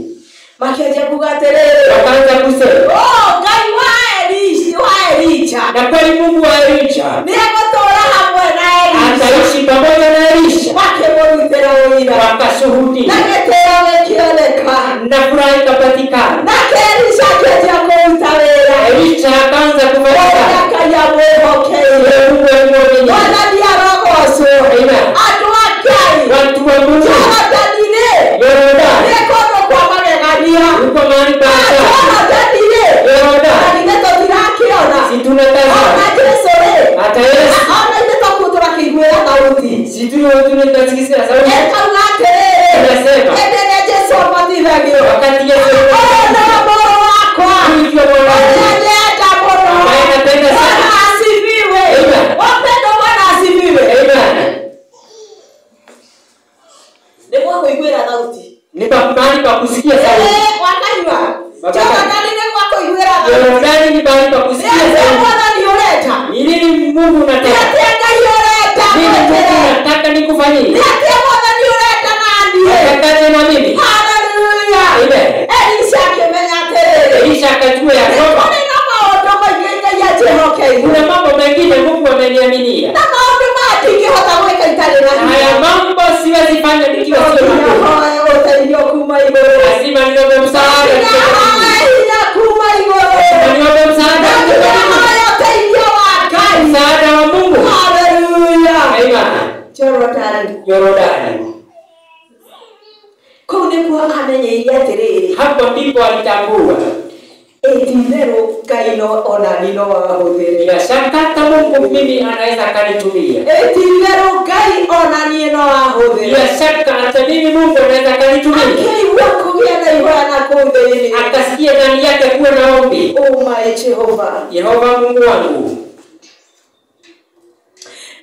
makĩanjia kuga atĩrĩrĩ, wakaanza kusema, "Oh, Ngai wa Elisha, wa Elija na kweli Mungu wa Elija nĩegũtũũra hamwe na Elisha." ataishi pamoja na Elisha. Makĩmũrutĩra ũira Wakashuhudia na gĩtĩo gĩkĩoneka. na furaha ikapatikana. Nake Elisha akĩanjia kũruta wĩra Elisha akaanza kufanya ũrĩa kazi. Ngai amwĩhokeire. Mungu alimwamini. Mwathani arogocwo. Amen. Andũ a Ngai, Watu wa Mungu, Jorodani-rĩ, Yorodani nĩ kũndũ kwa magegania. uko mahali pa ajabu. Jorodani-rĩ, Yorodani na githĩ tũtirakĩona? si tunatazama Ona Jesũ rĩ, hata Yesu ona ithuĩ tũrakĩiguĩra thauti. si tunasikia sauti Ĩkauga atĩrĩrĩ, inasema hĩndĩ ĩrĩa Jesũ abatithagio, wakati Yesu "Ũyũ nĩwe mũrũ wakwa, alikuwa mwana ũrĩa wangu nyenda mũno." ambaye napenda Bwana sana. asifiwe. Amen. Wapendwa, Bwana asifiwe. Amen. Nĩguo kũiguĩra thauti. Ni mahali pa kusikia sauti. Wakanyua. Wakanywa. Jorodani nĩ gwa kũiguĩra thauti. Yorodani ni mahali pa Nĩ kusikia atĩa sauti. Mwathani ũrenda? Ni nini Mungu Nĩ unataka? atĩa Ngai ũrenda Nini Mungu ngwĩkĩre? unataka nikufanyie? Nĩ atĩa Mwathani ũrenda naniĩ? Natakaje na mimi? Haleluya. Amen. Elisha akĩmenya atĩrĩrĩ, Elisha akajua ya nĩ kwamba kũrĩ na maũndũ maingĩ Ngai anjĩhokeire. kuna mambo mengine Mungu ameniaminia. Na maũndũ maya ndingĩhota gwĩka itarĩ na Na hinya. haya mambo siwezi fanya nikiwa sio na nguvu. Nĩhoe ũteithio kuma igũrũ. Lazima niombe msaada. Nĩhoe hinya kuma igũrũ. Lazima niombe msaada. Nĩhoe ũteithio wa Ngai. Msaada wa Mungu. Haleluya. Amen. Jorodani. Yorodani. Kũu nĩkuo amenyeire atĩrĩrĩ, Hapo ndipo alitambua Ĩti-itherũ Ngai no onani no ahũthĩre. Bila shaka hata Mungu mimi anaweza akanitumia. Ĩti-itherũ Ngai onaniĩ no ahũthĩre. Bila shaka hata mimi Mungu anaweza akanitumia. Akĩigua kũgĩa na ihoya na kũu thĩinĩ. Akasikia ndani yake kuwa na ombi. Oh my Jehova. Yehova Mungu wangu.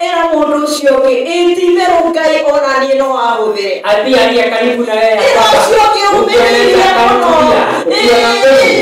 Ĩra mũndũ ũcio ũngĩ, ĩti-itherũ Ngai onaniĩ no ahũthĩre. Ambia aliye karibu na wewe Ĩra ũcio ũngĩ ũmĩrĩirie mũno. Ĩ,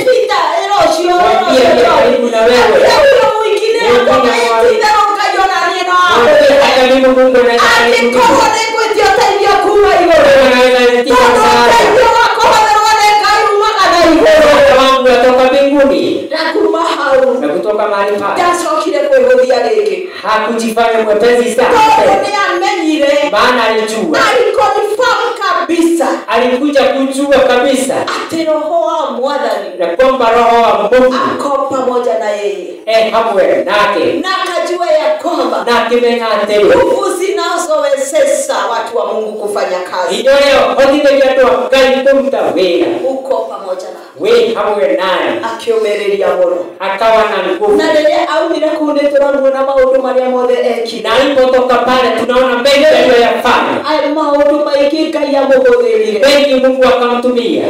Peter, ĩra ũcio, ĩra Mwambie ũcio aliye karibu na wewe. Ambia huyo mwingine akwamba ĩti-itherũ Ngai onaniĩ no Mwambie ahũthĩre. hata mimi Mungu anaweza akanitumia. Angĩkorwo nĩ ngwĩtia ũteithio kuma igũrũ. Mungu anaweza nitia Tondũ msaada. ũteithio wa kũhũthĩrwo nĩ Ngai umaga na igũrũ. Msaada wangu watoka mbinguni. Na kuma hau Na kutoka mahali pale ndacokire kwĩhũthia rĩngĩ. hakujifanya mwepesi sana, Tondũ nĩ amenyire, maana alijua, aliconfirm kabisa alikuja kujua kabisa atĩ roho wa Mwathani na kwamba roho wa Mungu ako pamoja na yeye, e hamwe nake, na akajua ya kwamba na akimenya atĩrĩ nguvu zinazowezesha watu wa Mungu kufanya kazi hinya ũrĩa ũhotithagia andũ a Ngai kũruta wĩra uko pamoja na wĩ hamwe naye, akĩũmĩrĩria mũno. akawa na nguvu. Na rĩrĩa aumire kũu nĩ tũramuona maũndũ marĩa mothe ekire. Na alipotoka pale tunaona mengi aliyoyafanya, Aya maũndũ maingĩ Ngai amũhũthĩrire, mengi Mungu akamtumia,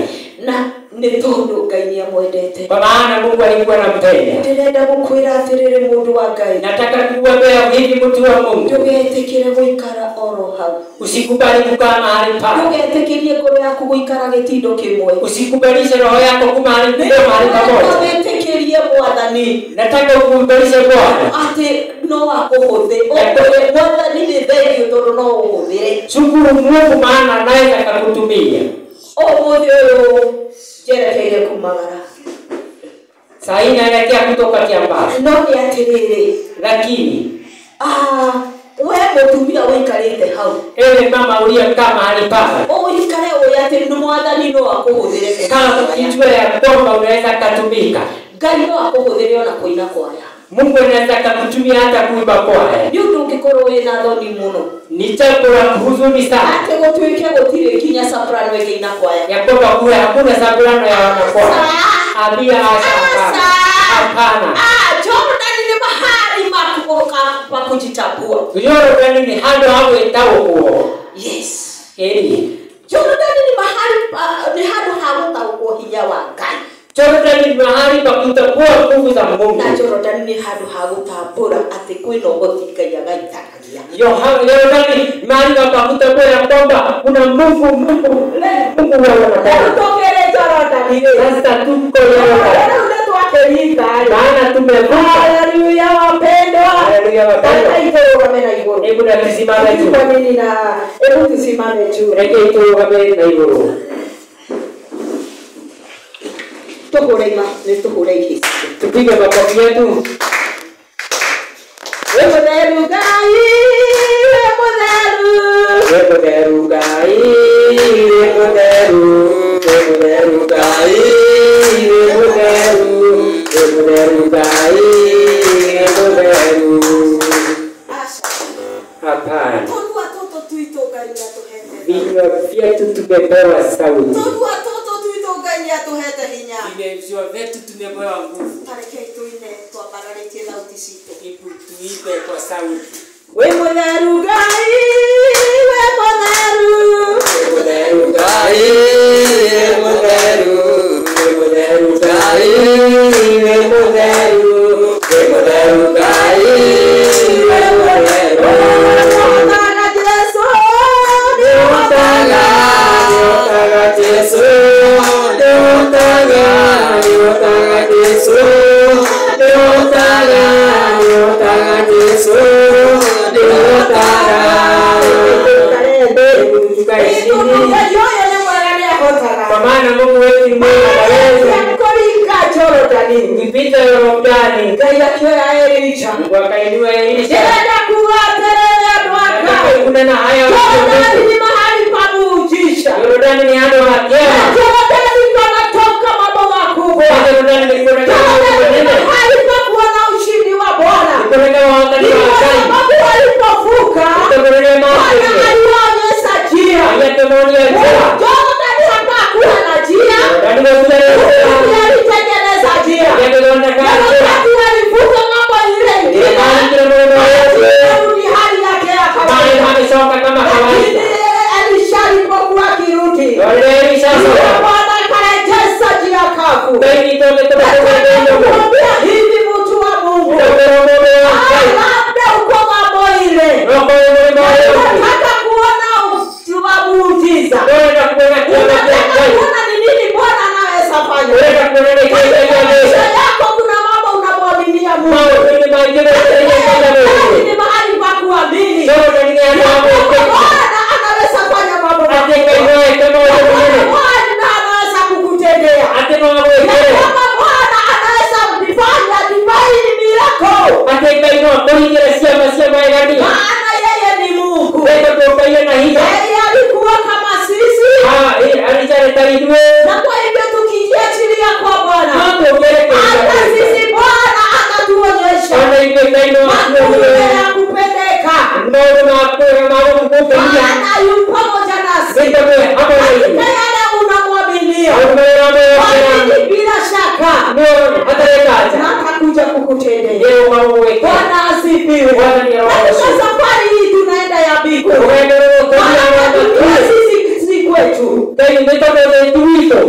na nĩ tondũ Ngai nĩ amwendete. kwa maana Mungu alikuwa anampenda. Ndĩrenda gũkwĩra atĩrĩrĩ mũndũ wa Ngai, Nataka kukuambia hivi, mtu wa Mungu, ndũgetĩkĩre gũikara oro hau. usikubali kukaa mahali pale, Ndũgetĩkĩrie ngoro yaku gũikara gĩtindo kĩmwe. usikubalishe roho yako kuwa mahali kuwa mahali pamoja. Wĩtĩkĩrie Mwathani Nataka ukubalishe Bwana, atĩ no akũhũthĩre. Ũkwĩre Mwathani nĩ thengiũ tondũ no ũhũthĩre. shukuru Mungu maana anaweza akakutumia. Ũmũthĩ ũyũ njerekeire kumagara, Saa hii naelekea kutoka Kiambaa, no nĩ atĩrĩrĩ, lakini ah, we mũtumia ũikarĩte hau, ewe mama uliyekaa mahali pale, ũikare ũĩ atĩ nĩ Mwathani no akũhũthĩre. kama ukijua ya kwamba unaweza katumika, Ngai no akũhũthĩre ona kũina kwaya. Mungu anaweza akakutumia hata kuimba kwaya. Nĩ ũndũ ũngĩkorwo wĩna thoni mũno Ni jambo la kuhuzuni sana atĩ gũtuĩke gũtirĩ nginya soprano ĩngĩina kwaya. ya kwamba kuwe hakuna soprano ya wanakwaya. Ambia asha, hapana, hapana. Ah, Jordan nĩ mahali pa kujitambua. Yorodani ni handũ ha gwĩtaũkwo. Yes. Ĩĩ, Jordan nĩ mahali nĩ handũ ha gũtaũkwo hinya wa Ngai. Jorodani ni mahali pa kutambua nguvu za Mungu. Na Jordan nĩ handũ ha gũtambũra atĩ kwĩna ũhoti Ngai agaitanagia. Yorodani ni mahali pa kutambua ya kwamba kuna Mungu, Mungu, Mungu wa Rĩu wanadamu. tũkĩrĩ Jordan rĩ. Sasa tuko Yorodani, Rĩu nĩ twakĩringa rĩ. maana tumevuka. Haleluya wapendwa. Haleluya wapendwa. Sasa itũrũgame na igũrũ. Hebu na tusimame juu, Kwa nini na hebu tusimame juu. reke turugame na igũrũ. Tũhũre ima, nĩ tũhũre ihĩĩ. Tupige makofi yetu. Wĩ mũtheru Ngai, wĩ mũtheru. Wĩ mũtheru Ngai, wĩ mũtheru, wĩ mũtheru Ngai, wĩ mũtheru, wĩ mũtheru Ngai, wĩ mũtheru. Aca. Hapana, Tũnua tũtũ twitũ Ngai nĩatũhete. vinywa vyetu tumepewa sauti, Tũnua tũtũ twitũ Ngai nĩatũhete hinya. vinywa vyetu tumepewa nguvu. Ta rekei tũine twambararĩtie thauti citũ. Hebu tuimbe kwa sauti. Wĩ mũtheru Ngai, wĩ mũtheru. Wĩ mũtheru Ngai, wĩ mũtheru, wĩ mũtheru Ngai, wĩ mũtheru, wĩ mũtheru Ngai, wĩ mũtheru. Nĩũhotaga Jesũ, Nĩũhotaga, nĩũhotaga Jesũ, nĩũhotaga, nĩũhotaga Jesũ, nĩũhotaga, nĩũhotaga Jesũ, nĩũhotaga. Hebu tukae Tondũ chini. Ngai ũyũ nĩ mwega nĩahotaga. Kwa maana Mungu wetu ni mwema anaweza. Kũringa Jorodani, Ukipita Yorodani, Ngai akĩoya Elija. Mungu akainua Elisha. Ndĩrenda kuuga atĩrĩrĩ andũ a Ngai, Kunena haya Jorodani ni mahali pa muujiza. Yorodani ni handũ ha kĩama. Jorodani panatoka mambo makubwa. Yorodani ni kuonekana Jorodani ni Mungu mahali pa kuona ushindi wa Bwana. ni kuonekana wakati Ni wa kwa Ngai. sababu walipovuka, Kuonekana Bwana maono. aliwaonyesha njia. Aliyatuonia njia. Jorodani hapakuwa na njia. Yorodani hakuwa na Mungu njia. alitengeneza njia. tũgwĩka. Bwana asifiwe. Bwana ni Katika safari hii tunaenda ya mbinguni. Rũgendo rũrũ tũthiaga Maana dunia sisi si kwetu. Thĩ nĩ tondũ thĩ ti gwitũ.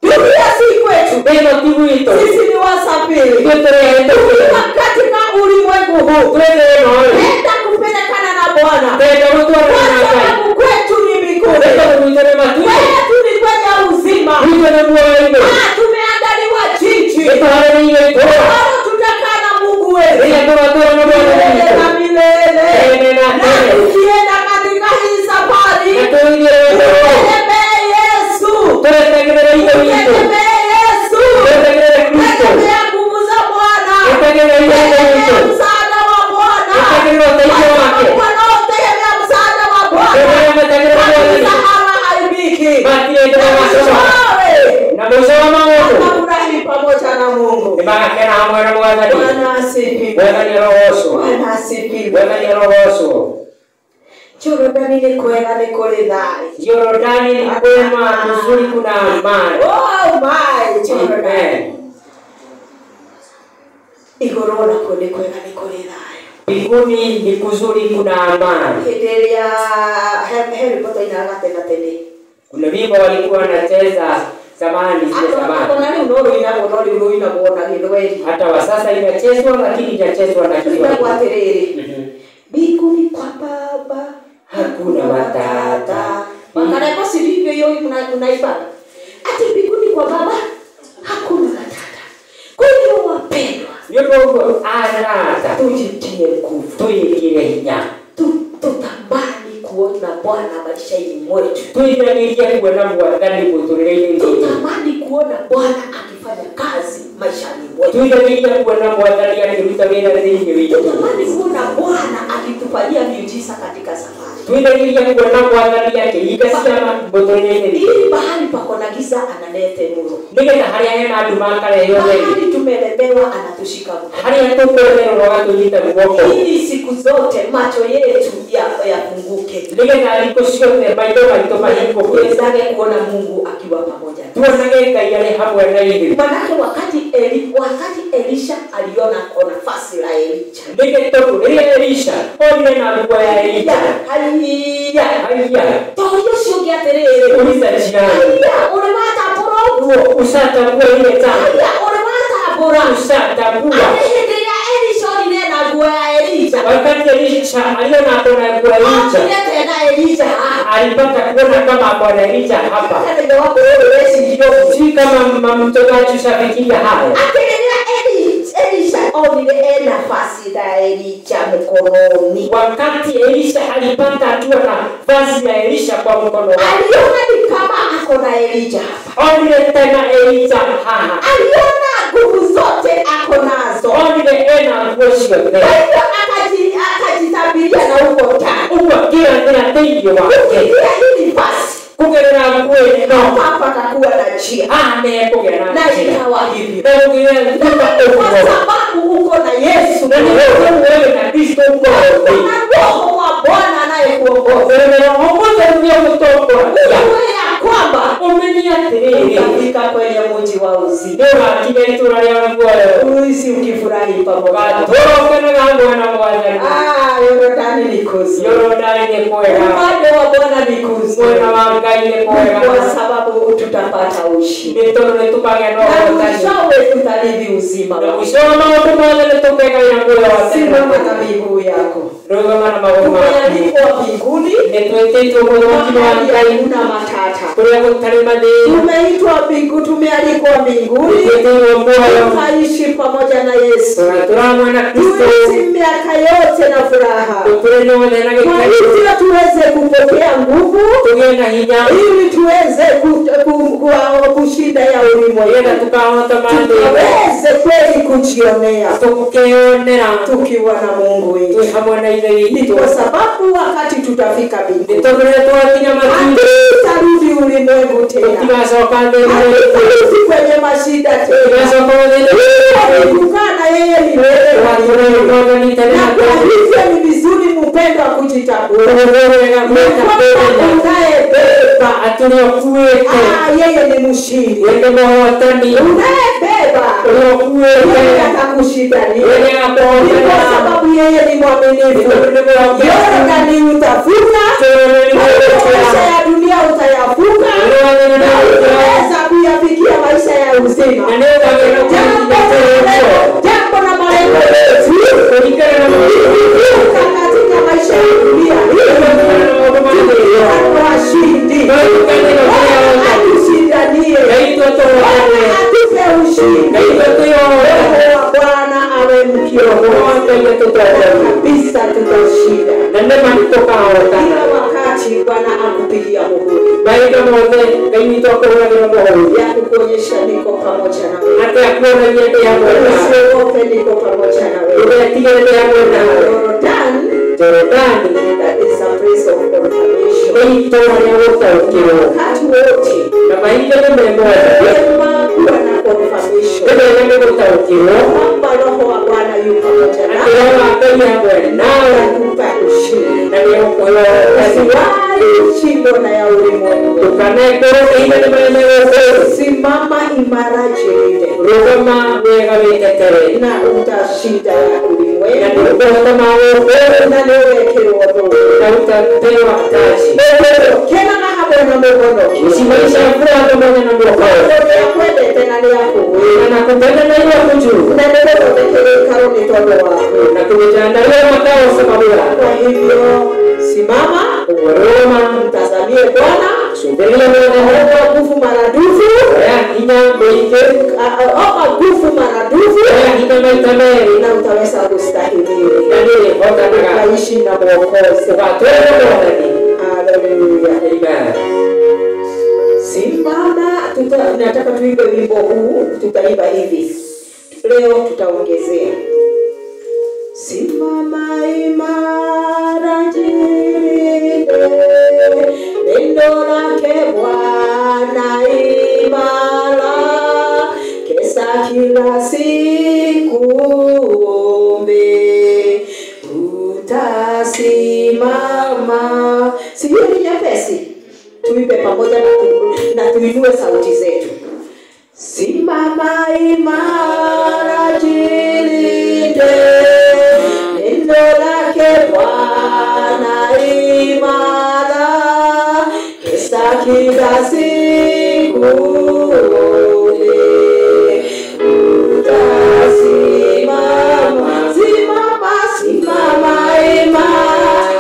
Dunia si kwetu. Thĩ ĩno ti gwitũ. Sisi ni wasafiri. Ithuĩ tũrĩ ahĩtũkĩri. Tukiwa katika ulimwengu huu. Twĩ thĩ ĩno rĩ, Enda kupelekana na Bwana. twenda gũtwarana Kwa na Ngai. sababu kwetu ni Nĩ mbinguni. tondũ gwitũ nĩ matu-inĩ. Kwetu ni kwenye uzima. Gwitũ nĩ muoyo-inĩ. Tumeandaliwa jiji. Nĩ tũharĩrĩirio itũũra. Ambalo tutakaa na Mungu wetu. Rĩrĩa tũgatũũra na Mwathani Milele witũ. na milele. Tene na Na tene. tukienda katika hii safari, Na tũgĩthiĩ rũgendo rũrũ, tutegemee Yesu. tũretegerere Ithe witũ. Tutegemee Yesu. Tũretegerere Kristo. Tegemea nguvu za Bwana. Tũretegerere Ithe Tegemea witũ. msaada wa Bwana. Tũretegerere ũteithio Kwa wake. sababu wanaotegemea msaada wa Bwana Arĩa metegerere kabisa Mwathani hawaaibiki. matirĩ hĩndĩ Na magaconoka. mwishowe Na mũico wa maũndũ watafurahi pamoja na Mungu. nĩmagakena hamwe na Mwathani. Bwana asifiwe. Mwathani arogocwo. Bwana asifiwe. Mwathani arogocwo. Jorodani ni kwega nĩ kũrĩ thayũ. Jorodani ni kwema kuzuri, kuna amani. Oh my Jorodani. Amen. Igũrũ nakuo nĩ kwega nĩ kũrĩ thayũ. Mbinguni ni kuzuri, kuna amani. Hĩndĩ ĩrĩa he rwĩmbo twainaga tene tene. Kuna wimbo walikuwa wanacheza zamani, zile zamani, Ona rĩu no rũinagwo no rĩu rũinagwo na Gĩthweri. hata wa sasa inachezwa, lakini inachezwa na Rũinagwo Kiswahili. atĩrĩrĩ. Mbinguni kwa Baba Hakuna matata. Makareko si vivyo hiyo unaimbaga. Ati mbinguni kwa Baba hakuna matata. Kwa hiyo wapendwa, Nĩ ũndũ ũguo arata, tujitie nguvu. twĩkĩre hinya, Tutamani kuona Bwana maishani mwetu. twĩriragĩrie kuona Mwathani mũtũrĩre-inĩ witũ. Tutamani kuona Bwana akifanya kazi maishani mwetu. Twĩriragĩrie kuona Mwathani akĩruta wĩra thĩinĩ witũ. Tutamani kuona Bwana akitufanyia miujiza katika safari. Twĩriragĩrie kuona Mwathani akĩhinga ciama mũtũrĩre-inĩ witũ, Ili mahali pako na giza analete nuru. nĩgetha harĩa hena nduma akarehe ũtheri, Mahali tumelemewa anatushika mkono. harĩa tũkũremererwo agatũnyita guoko, Ili siku zote macho yetu yafunguke. nĩgetha thikũ ciothe maitho maitũ mahingũke, Tuwezage kuona Mungu akiwa pamoja nasi. tuonage Ngai arĩ hamwe na ithuĩ. Manake wakati Elisha aliona kona fasi la Elija. Nĩkĩ tondũ rĩrĩa Elisha onire na nguo ya Elija, Haiya. haiya, To ũcio ũngĩ atĩrĩrĩ. uliza jirani, Haiya, ũrĩ watambũra ũguo. ushatambua ile taa, Haiya, ũrĩ watambũra. ushatambua. Atĩ hĩndĩ ĩrĩa Elisha onire na nguo ya Elija. Wakati Elisha aliona akona nguo ya Elija, Onire tena Elija haha. alipata kuona kama akona Elija hapa. Hata ndio wako wewe weciria ũguo. Si kama mama mchungaji ushafikiria haya. Atĩ rĩrĩa Elisha onire ena vazi la Elija mkononi. Wakati Elisha alipata akiwa na vazi la Elisha kwa mkono wake, Aliona ni kama ako na Elija hapa. onire tena Elija haha, Aliona nguvu zote ako nazo. onire ena nguo ciothe, Kwa hivyo akajitabiria na huko ndani. ũguo akĩrathĩra thĩinĩ wake Kupitia hili vazi kũgerera nguo ĩno, hapa patakuwa na njia. haha nĩekũgĩa na Na njĩra. ikawa hivyo. Na gũkĩgĩa Na ũguo. kwa sababu uko na Yesu Na nĩ ũguo wewe na Kristo uko ũkorwo na Roho wa Bwana anayekuongoza. na Roho Mũtheru nĩegũtongoragia. Ujue ya kwamba Ũmenye atĩrĩrĩ, utafika kwenye mji wa uzima. nĩũgakinya itũũra rĩa muoyo, Uishi ukifurahi pamoja na Bwana. ũgatũũra ũkenaga hamwe na Mwathani. Ah, Yorodani ni kuzuri. Yorodani nĩ kwega, Upande wa Bwana ni kuzuri. mwena wa Ngai nĩ kwega, Kwa sababu tutapata ushindi. nĩ tondũ nĩtũkagĩa na Na ũhotani. mwishowe tutarithi uzima Na wa mũico wa maũndũ mothe nĩtũkegaĩra muoyo wa tene na Simama tene. na miguu yako. Rũgama na magũrũ maku. Tumealikwa mbinguni Nĩtwĩtĩtwo mũthamaki wa mahali Ngai hakuna matata. kũrĩa gũtarĩ mathĩna. Tumeitwa mbingu, tumealikwa mbinguni, Nĩtwĩtĩirwo muoyo, tutaishi pamoja na Yesu, tũgatũũra hamwe na Kristo, tuishi miaka yote na furaha. tũtũre othe na Kwa gĩkeno, hivyo tuweze kupokea nguvu tũgĩe na hinya, ili tuweze kushinda ya nĩgetha ulimwengu, tũkahota mathĩna, tukaweze kweli kujionea tũkeyonera tukiwa na Mungu twĩ wetu. hamwe na Ithe Ni witũ. kwa sababu wakati tutafika Nĩ mbinguni tondũ rĩrĩa twakinya matu-inĩ, hatutarudi ulimwengu tena, tũtigacoka thĩ ĩno rĩngĩ, hatutarudi kwenye mashida tena. tũtigacoka thĩ ĩno Hiyo ni kukaa na yeye milele na tũgatũũra milele. Mwathani tene Na na kwa tene. hivyo ni vizuri mpendwa kujitambua Ũguo nĩ wega ni kwamba gwĩta unayebeba atĩ ũrĩa ũkuĩte yeye ni mshindi. we nĩ mũhotani, Unayebeba Yeye atakushindania kwa sababu yeye ni mwaminifu. Yordani utavuka, maisha ya dunia utayavuka, na utaweza kuyafikia maisha ya uzima. Jambo na malengo yetu kuvuka katika maisha ya dunia hii, washindi. Bwana atushindanie, Bwana atupe ushindi. Roho wa Bwana awe mkiongozi kabisa, tutashinda. Kila wakati Bwana akupigia muhuri ya kukuonyesha niko pamoja na wewe. Usiogope, niko pamoja na wewe. Jordan, that is a place of confirmation. Wakati wote wema kuwa na confirmation kwamba Roho wa Bwana yu pamoja nawe atakupa ushindi. Usiwahi shindwa na ya ulimwengu. Simama imara, jilinde na utashinda ya ulimwengu. Na nĩwekĩrwo thũũri kenaga hamwe na mũhonoki tondũ nĩakwendete na nĩakũũĩ na nĩgũthondekeire ikaro nĩ tondũ waku. Kwa hivyo simama, mtazamie Bwana, omba nguvu maradufu, omba nguvu maradufu, na utaweza kustahimili ukaishi na Mwokozi. Haleluya. Simama, nataka tuimbe wimbo huu, tutaimba hivi leo, tutaongezea. Simama imara, jilinde, neno lake Bwana imara, kesa kila siku ombe, utasimama. Sio ni nyepesi, tuimbe pamoja na tuinue sauti zetu. Simama imara, jilinde, neno lake Bwana imara, kesa kila siku ombe, utasimama. Simama, simama imara.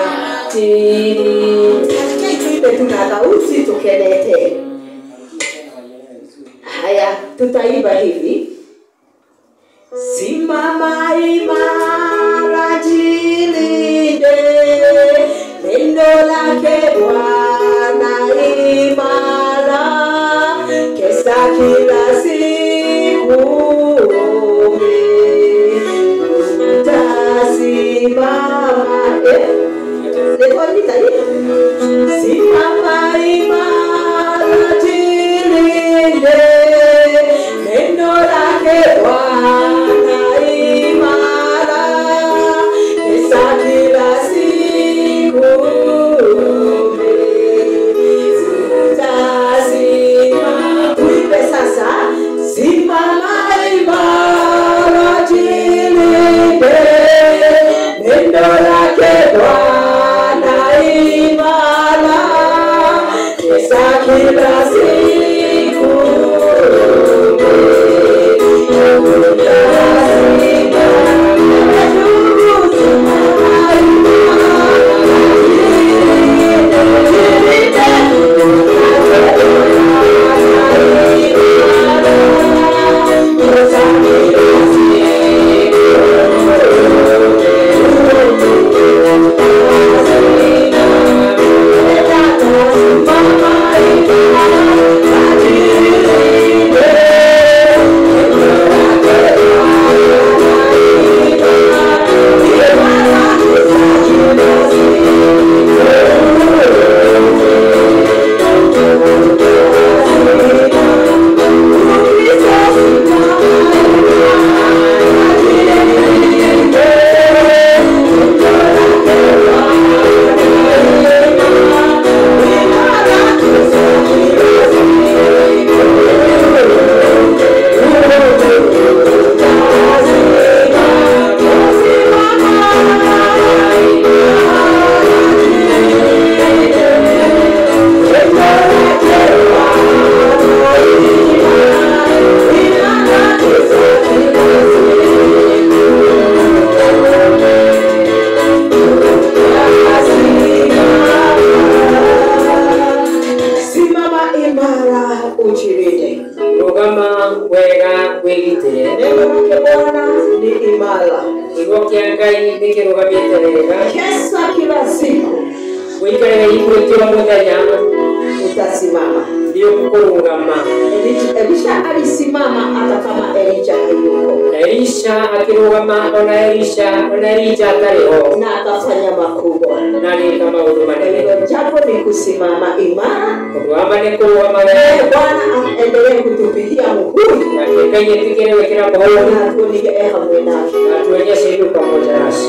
Tuimbe tuna sauti tukelete. Haya, tutaimba hivi. Simama imara, jilinde, neno lake Bwana imara, kesa kila siku ombe, utasimama. Simama imara, jilinde, neno lake Bwana imara, Kĩa Ngai nĩ kĩrũgamĩte wega. Kesa kila siku Ũikarage ihurĩtie o mũthenya utasimama. Nĩ ũkũrũgama. Elisha alisimama hata kama Elijah hayuko. Elisha akĩrũgama ona Elisha ona Elijah atarĩ ho na akafanya makubwa. Na agĩka maũndũ Kwa manene. hivyo jambo ni kusimama imara. Ũndũ wa ma nĩ kũrũgama wega. Bwana aendelee kutupigia muhuri Nake Ngai etĩkĩre gwĩkĩra mũhũri na atuonige e hamwe nake. Na atuonyeshe yu pamoja nasi.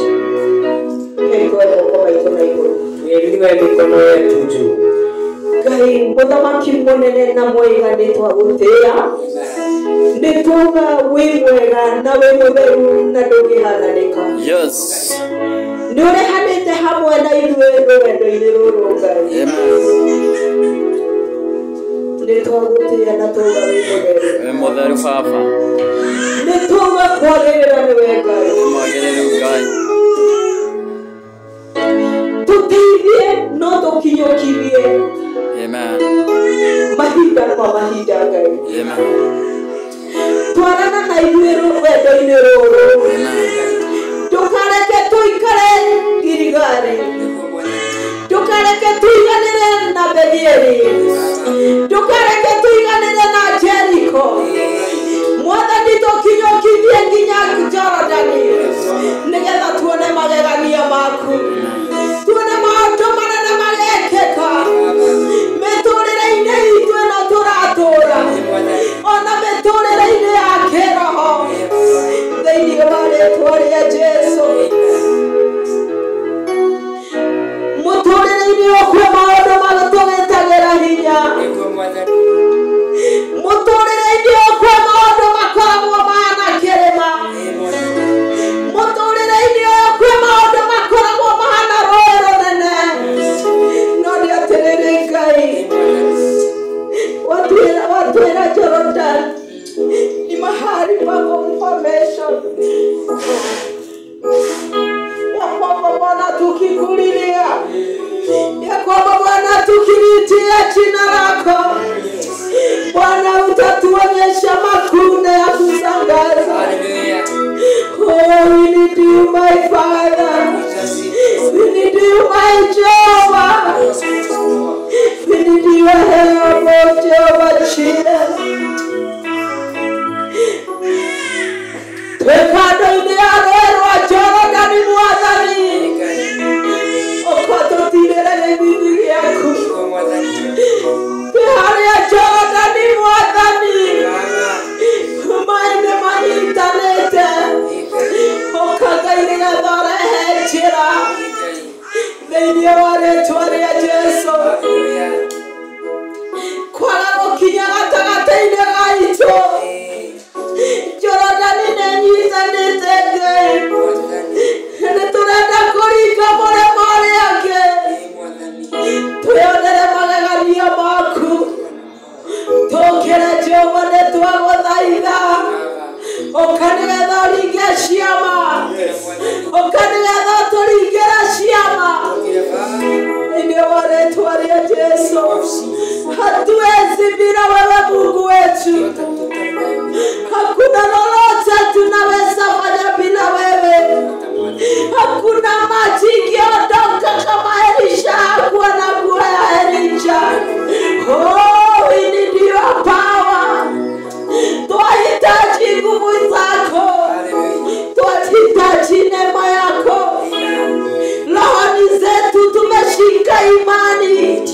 Tuinue moko maitũ na igũrũ. Tuinue mikono yetu juu. Ngai mũthamaki mũnene na mwega nĩ twagũtĩĩa. Nĩ tuga wĩ mwega na wĩ mũtheru na ndũngĩhananĩka. Yes. Nĩ ũrehanĩte hamwe na ithuĩ rũgendo-inĩ rũrũ Ngai. Amen. Nĩ twagũtĩĩa na tuga wĩ mũtheru. Wĩ mũtheru Baba. Nĩ tuga kwagĩrĩra nĩwe Ngai. Wĩ mwagĩrĩru Ngai. Tũteithie no tũkinyũkithie Amen. mahinda kwa mahinda Ngai. Amen. Twarana na ithuĩ rũgendo-inĩ rũrũ. Amen. Ndũkareke tũikare Giligali. Ndũkareke tũiganĩre na Bethieli. Ndũkareke tũiganĩre na Jeriko. Mwathani tũkinyũkithie nginya Jorodani nĩgetha tuone magegania maku. Tuone maũndũ manene marekĩka mĩtũrĩre-inĩ itũ ĩno tũratũra ona mĩtũrĩre-inĩ ya kĩroho thĩinĩ wa rĩtwa rĩa Jesũ. Mũtũrĩre-inĩ ũyũ kwĩ maũndũ matũgĩtagĩra hinya. Mũtũrĩre-inĩ ũyũ kwĩ maũndũ makoragwo mahana kĩrĩma. Mũtũrĩre-inĩ ũyũ kwĩ maũndũ makoragwo mahana rũĩ rũnene. No nĩ atĩrĩrĩ Ngai, watwĩra Jordan ni mahali pa confirmation ya kwamba Bwana tukikulilia, ya kwamba Bwana tukilitia jina lako Bwana utatuonyesha makuu na ya kushangaza. Oh, we need you, my Father. We need you, my Jehovah. We need your help, oh Jehovah Jesus. Twĩ kando-inĩ ya rũĩ rwa Jorodani Mwathani, ũka tũtirĩre gĩthithi gĩaku. Twĩ harĩa Jorodani Mwathani, maĩ nĩ manyitanĩte. Ũka Ngai nĩgetha ũrehe njĩra thĩinĩ wa rĩtwa rĩa Jesũ. Kwaga gũkinya gatagatĩ-inĩ ga itũ, Jorodani nĩ ĩnyitanĩte Ngai. Nĩ tũrenda kũringa mũrĩmo ũrĩa ũngĩ, twĩonere magegania maku. Tũkĩre Jehova nĩ twagũthaitha, ũka nĩgetha ũringe ciama, ũka nĩgetha ũtũringĩre ciama thĩinĩ wa rĩtwa rĩa Jesũ. Hatuwezi bila wewe Mungu wetu. Hakuna lolote tunaweza fanya bila wewe. Hakuna maji ikiondoka kama Elisha hakuwa na nguo ya Elijah. Oh, we need your power. Twahitaji nguvu zako. Twahitaji neema yako. Rohoni zetu tumeshika imani.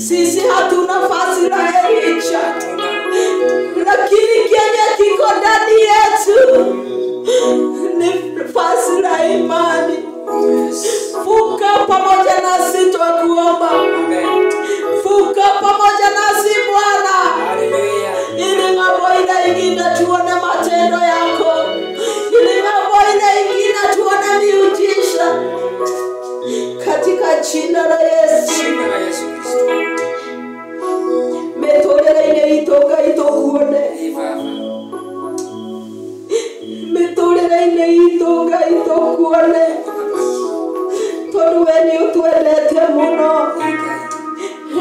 Sisi hatuna nafasi la Elisha, lakini kenye kiko ndani yetu ni nafasi la imani. Fuka pamoja nasi twakuomba. Fuka pamoja nasi Bwana, ili ng'ambo ile ingine tuone matendo yako, ili ng'ambo ile ingine tuone miujiza, katika jina la Yesu. Mĩtũrĩre-inĩ itũ Ngai tũkuone. Mĩtũrĩre-inĩ itũ Ngai tũkuone, tondũ we nĩ ũtwendete mũno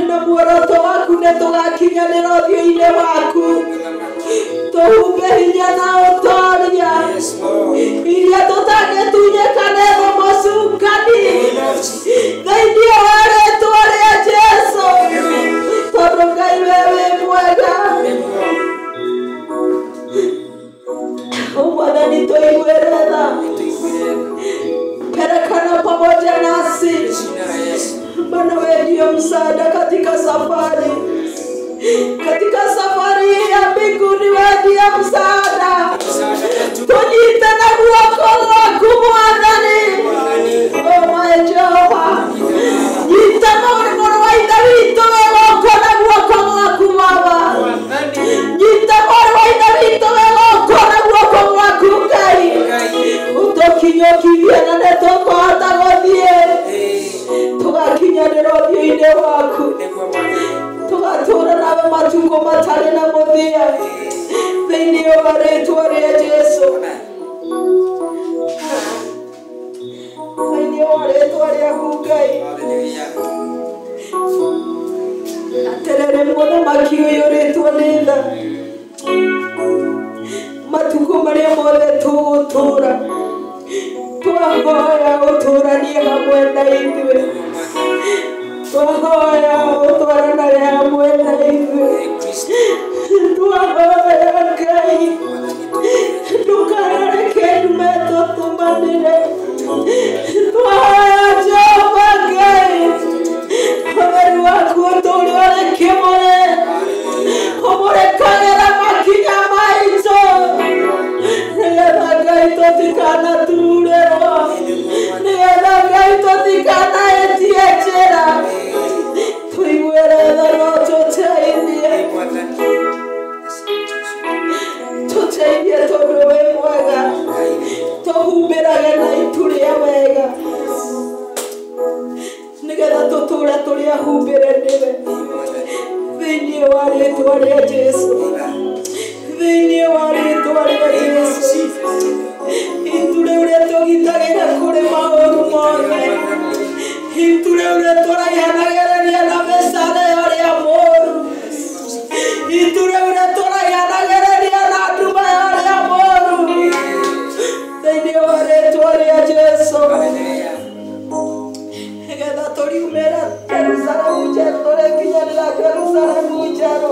na muoroto waku nĩ tũgakinyanĩra ũthiũ-inĩ waku. Tũhumbe hinya na ũtoria. Mwathani tũiguĩre tha. Pelekana pamoja nasi, maana wewe ndio msaada katika safari. Katika safari ya mbinguni wewe ndiye msaada. Tunyite na guoko gwaku Mwathani. O my Jehova, nyita mũrũ wa Ithe witũ wĩ gũkũ na guoko gwaku Baba. Nyita mũrũ wa Ithe witũ wĩ gũkũ na guoko gwaku Ngai. Ũtũkinyũkithie na nĩtũkũhota gũthiĩ tũgakinyanĩra ũthiũ-inĩ waku, tũgatũũra nawe matukũ matarĩ na mũthia thĩinĩ wa rĩĩtwa rĩa Jesũ, thĩinĩ wa rĩĩtwa rĩaku Ngai. Atĩrĩrĩ mũthamaki ũyũrĩtwo nĩ tha, matukũ marĩa mothe tũgũtũũra twahoya ũtũũranie hamwe na ithuĩ, twahoya ũtwaranage hamwe na ithuĩ, twahoya Ngai ndũkareke ndume tũtũmanĩre, twahoya Jehova Ngai ũtheru waku ũtũũre ũrĩ kĩmũrĩ, ũmũrĩkagĩra makinya maitũ, nĩgetha Ngai tũtikanatururĩrwo, nĩgetha Ngai tũtikanahĩtie njĩra, tũiguĩre tha no tũteithie, tũteithie tondũ wĩ mwega, tũhumbĩrage na itu rĩa wega, nĩgetha tũtũũre tũrĩ ahumbĩre nĩwe thĩinĩ wa rĩĩtwa rĩa Jesũ, thĩinĩ wa rĩĩtwa rĩa Jesũ. Itu rĩu rĩtũgitagĩra kũrĩ maũru mothe, itu rĩu rĩtũraihanagĩrĩria na mĩcare ya ũrĩa mũũru, itu rĩu rĩtũraihanagĩrĩria na nduma ya ũrĩa mũũru thĩinĩ wa rĩĩtwa rĩa Jesũ, nĩgetha tũriumĩra Jerusalemu njerũ, tũrĩkinyanĩra Jerusalemu njerũ,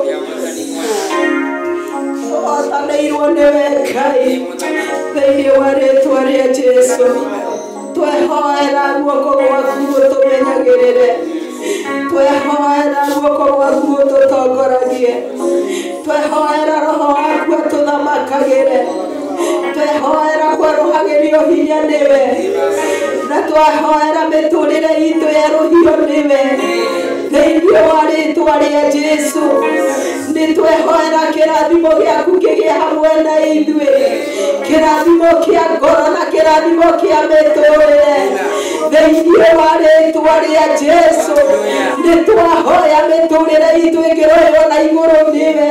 tũhotanĩirwo nĩwe Ngai thĩinĩ wa rĩĩtwa rĩa Jesũ. Twehoera guoko gwaku ũtũmenyagĩrĩre, twehoera guoko gwaku ũtũtongoragie, twehoera roho waku atũthamakagĩre, twehoera kwerũhagĩrio hinya nĩwe, na twehoera mĩtũrĩre itũ yerũhio nĩwe thĩinĩ wa rĩĩtwa rĩa Jesũ. Nĩtwehoera kĩrathimo gĩaku kĩgĩe hamwe na ithuĩ, kĩrathimo kĩa ngoro na kĩrathimo kĩa mĩtũrĩre thĩinĩ wa rĩĩtwa rĩa Jesũ. Nĩtwahoya mĩtũrĩre itũ ĩngĩroywo na igũrũ nĩwe,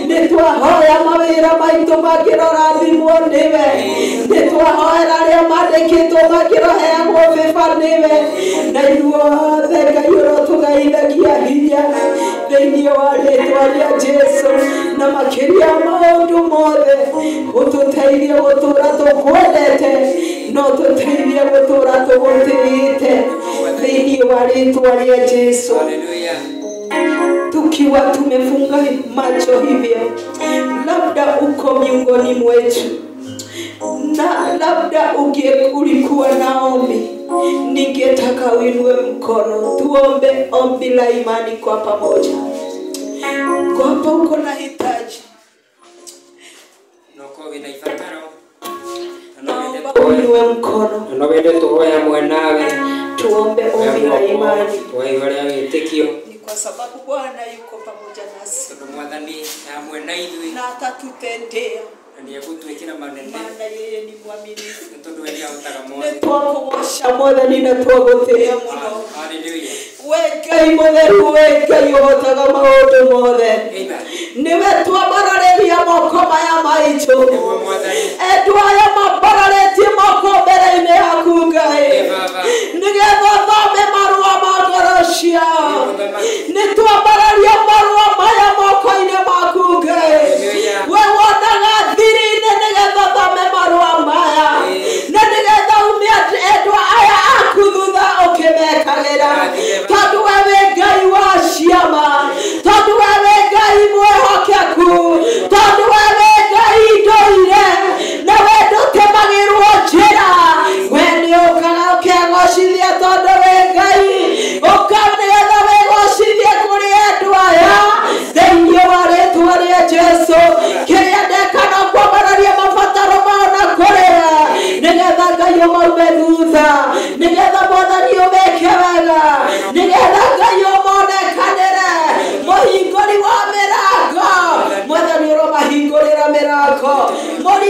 nĩtwahoya mawĩra maitũ makĩrorathimwo nĩwe, nĩtwahoera arĩa mandĩkĩtwo makĩroheagwo bĩba nĩwe, na ithuothe Ngai ũrotũgaithagia hinya thĩinĩ wa rĩĩtwa rĩa Jesũ, na makĩria maũndũ mothe ũtũteithie gũtũũra tũkwendete, no tũteithie gũtũũra tũgũtĩĩte thĩinĩ wa rĩĩtwa rĩa Jesũ. Tukiwa tumefunga macho hivyo, labda uko miongoni mwetu na labda ulikuwa na ombi, ningetaka uinue mkono tuombe ombi la imani kwa pamoja. Kwamba uko na hitaji, naomba uinue mkono tuombe ombi la imani. Ni kwa sababu Bwana yuko pamoja nasi na atatutendea, maana yeye ni mwaminifu. Nĩtwakũgoca Mwathani na twagũtĩĩa mũno. We Ngai mũtheru, we Ngai ũhotaga maũndũ mothe, nĩwe twambararĩria moko maya maitũ, endwa aya mambararĩtie moko mbere-inĩ yaku Ngai, nĩgetha ũthome marũa ma ngoro ciao. Nĩtwambararia marũa maya moko-inĩ maku Ngai, we wonaga thiri-inĩ nĩgetha ũthome marũa maya, na nĩgetha umie endwa aya aku thutha ũkĩmekagĩra, tondũ we wĩ Ngai wa ciama, tondũ we wĩ Ngai mwĩhokeku, tondũ we wĩ Ngai ndũire.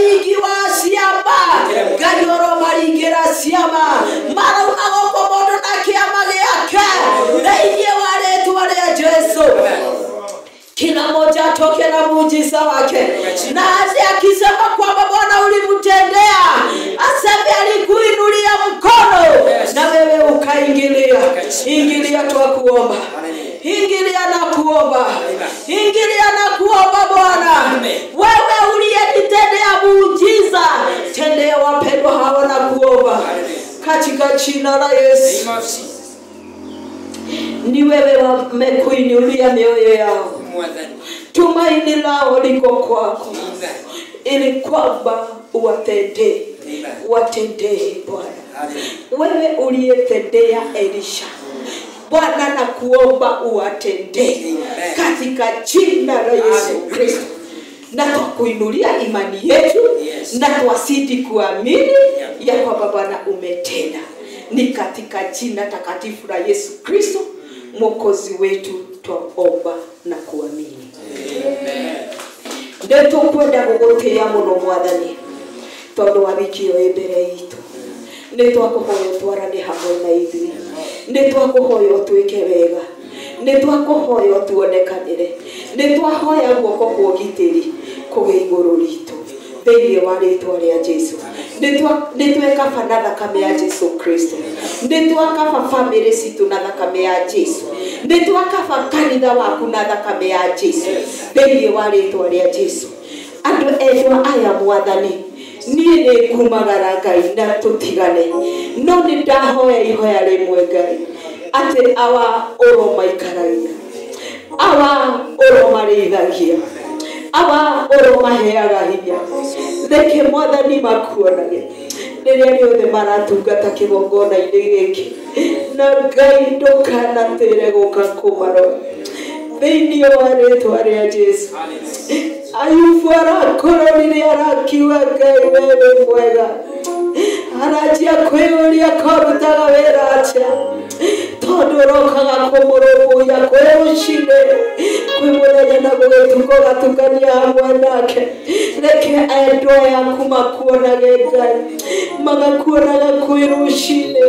Aringi wa ciama Ngai ũromaringĩra ciama marauma gũkũ mũndũ na kĩama gĩake thĩinĩ wa rĩtwa rĩa Jesu. Kila mmoja atoke na muujiza wake, na aje akisema kwamba Bwana ulimtendea, aseme alikuinulia mkono na wewe ukaingilia. Ingilia, twakuomba. Ingilia na kuomba. Ingilia na kuomba Bwana. Wewe uliyenitendea muujiza, tendea wapendwa hawa na kuomba katika jina la Yesu. Ni wewe wamekuinulia mioyo yao, tumaini lao liko kwako, ili kwamba uwatendee, uwatendee Bwana. Wewe uliyetendea Elisha, Bwana na kuomba uwatendee katika jina la Yesu Kristo. Na twakuinulia imani yetu na twazidi kuamini ya kwamba Bwana umetenda. Ni katika jina takatifu la Yesu Kristo Mwokozi wetu twaomba na kuamini. Nĩtũkwenda gũgũtĩĩa mũno Mwathani tondũ wa wiki ĩyo ĩ mbere itũ. Nĩtwakũhoya ũtwarane hamwe na ithuĩ, nĩtwakũhoya ũtwĩke wega, nĩtwakũhoya ũtuonekanĩre, nĩtwahoya guoko kwa ũgitĩri kũgĩe igũrũ ritũ thĩinĩ wa rĩtwa rĩa Jesu. Nĩtwekaba na thakame ya Jesu Kristo, nĩtwakaba famĩlĩ citũ na thakame ya Jesu, nĩtwakaba kanitha waku na thakame ya Jesu thĩinĩ wa rĩtwa rĩa Jesu. Andũ endwa aya Mwathani, niĩ nĩngumagara Ngai na tũtigane, no nĩ ndahoya ihoya rĩmwe Ngai atĩ awa ũromaikaragia, awa ũromarĩithagia, awa ũromaheaga hinya, reke Mwathani makuonage rĩrĩa rĩothe maratungata kĩgongona-inĩ gĩkĩ, na Ngai ndũkanatĩre gũka kũmarora thĩinĩ wa rĩtwa rĩa Jesu. Ayubu arakorwo rĩrĩa arakiuga Ngai wewe wĩ mwega, aranjia kwĩyũria korutaga wĩra atĩa, tondũ ũrokaga kũmũrũmbũiya kwĩ rũcinĩ kwĩ mũthenya na gũgĩtuka ũgatukania hamwe nake. Reke endwa yaku makuonage Ngai, magakuonaga kwĩ rũcinĩ,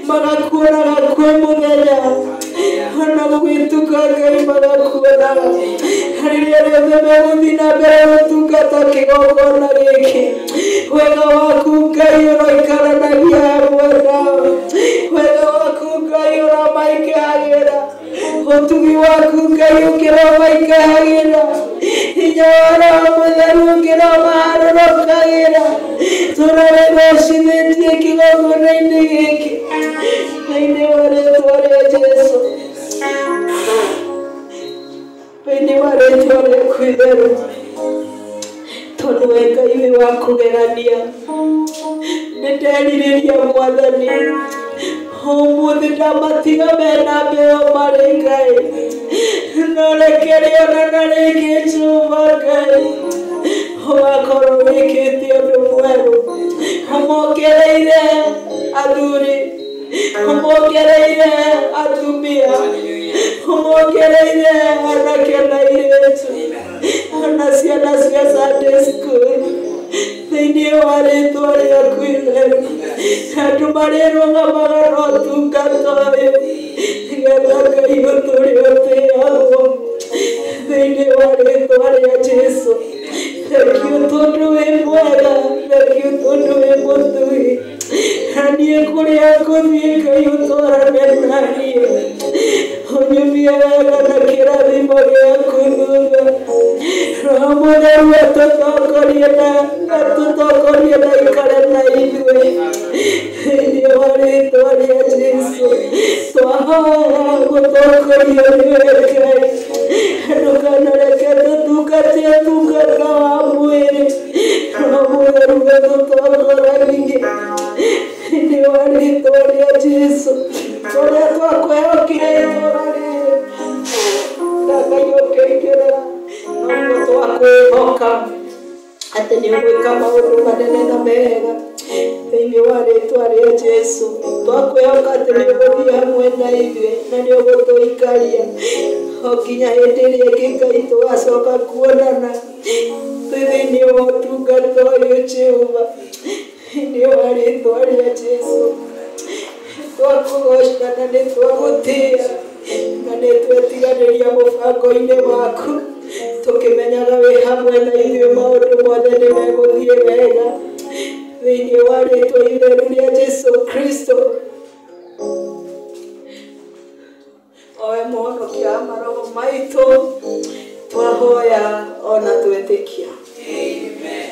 magakuonaga kwĩ mũthenya, ona gũgĩtuka Ngai magakuonaga. Rĩrĩa rĩothe megũthiĩ na mbere gũtungata kĩgongona gĩkĩ, wega waku Ngai ũroikaranagia hamwe nao, wega waku Ngai ũromaingĩhagĩra, ũtugi waku Ngai ũkĩromaingĩhagĩra, hinya wa Roho Mũtheru ũkĩromaharũrũkagĩra. Tũrorĩgocithĩtie kĩgongona-inĩ gĩkĩ thĩinĩ wa rĩtwa rĩa Jesu, thĩinĩ wa rĩtwa rĩaku itheru, tondũ we Ngai wĩ wa kũgegania. Nĩnderirĩria Mwathani ũmũthĩ ndamatiga mena mbeo marĩ Ngai, no reke rĩonana rĩngĩ Jehova Ngai ũgakorwo wĩkĩte ũndũ mwerũ, ũmongereire athuri, ũmongereire atumia, ũmongereire anake na airĩtu, ona ciana cia Sunday school thĩinĩ wa rĩtwa rĩaku itheru. Andũ marĩrũgamaga na ũtungata ũyũ nĩgetha Ngai ũtũũre ũtĩagwo thĩinĩ wa rĩtwa rĩa Jesu. Thengiũ tondũ wĩ mwega, thengiũ tondũ wĩ mũtugi, na niĩ kũrĩa ngũthiĩ Ngai ũtwarane na niĩ, ũnyumie wega na kĩrathimo gĩaku thutha. Roho Mũtheru atũtongorie na atũtongorie na aikare na ithuĩ thĩinĩ wa rĩtwa rĩa Jesu. Twahoya gũtongorio nĩwe Ngai, ndũkanareke tũtungate ũtungata wa mwĩrĩ. Roho Mũtheru atũtongoragie thĩinĩ wa rĩtwa rĩa Jesu. Tũrĩa twakwĩhokire itũũra rĩrĩ, na Ngai ũkĩingĩrĩra, noguo twakwĩhoka atĩ nĩ ũgwĩka maũndũ manene na mega thĩinĩ wa rĩtwa rĩa Jesu. Twakwĩhoka atĩ nĩ ũgũthiĩ hamwe na ithuĩ na nĩ ũgũtũikaria. O nginya hĩndĩ ĩrĩa ĩngĩ Ngai tũgacoka kuonana twĩ thĩinĩ wa ũtungata ũyũ Jehova, thĩinĩ wa rĩtwa rĩa Jesũ twakũgoca na nĩ twagũtĩĩa na nĩ twetiganĩria mũbango-inĩ waku, tũkĩmenyaga wĩ hamwe na ithuĩ maũndũ mothe nĩ megũthiĩ wega thĩinĩ wa rĩtwa itheru rĩa Jesũ Kristo, owe mũhonokia wa maroho maitũ, twahoya ona twetĩkia. Amen.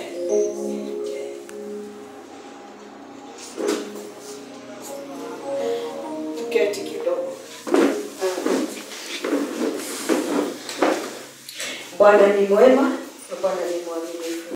Tuketi kidogo. Bwana ni mwema na Bwana ni mwaminifu.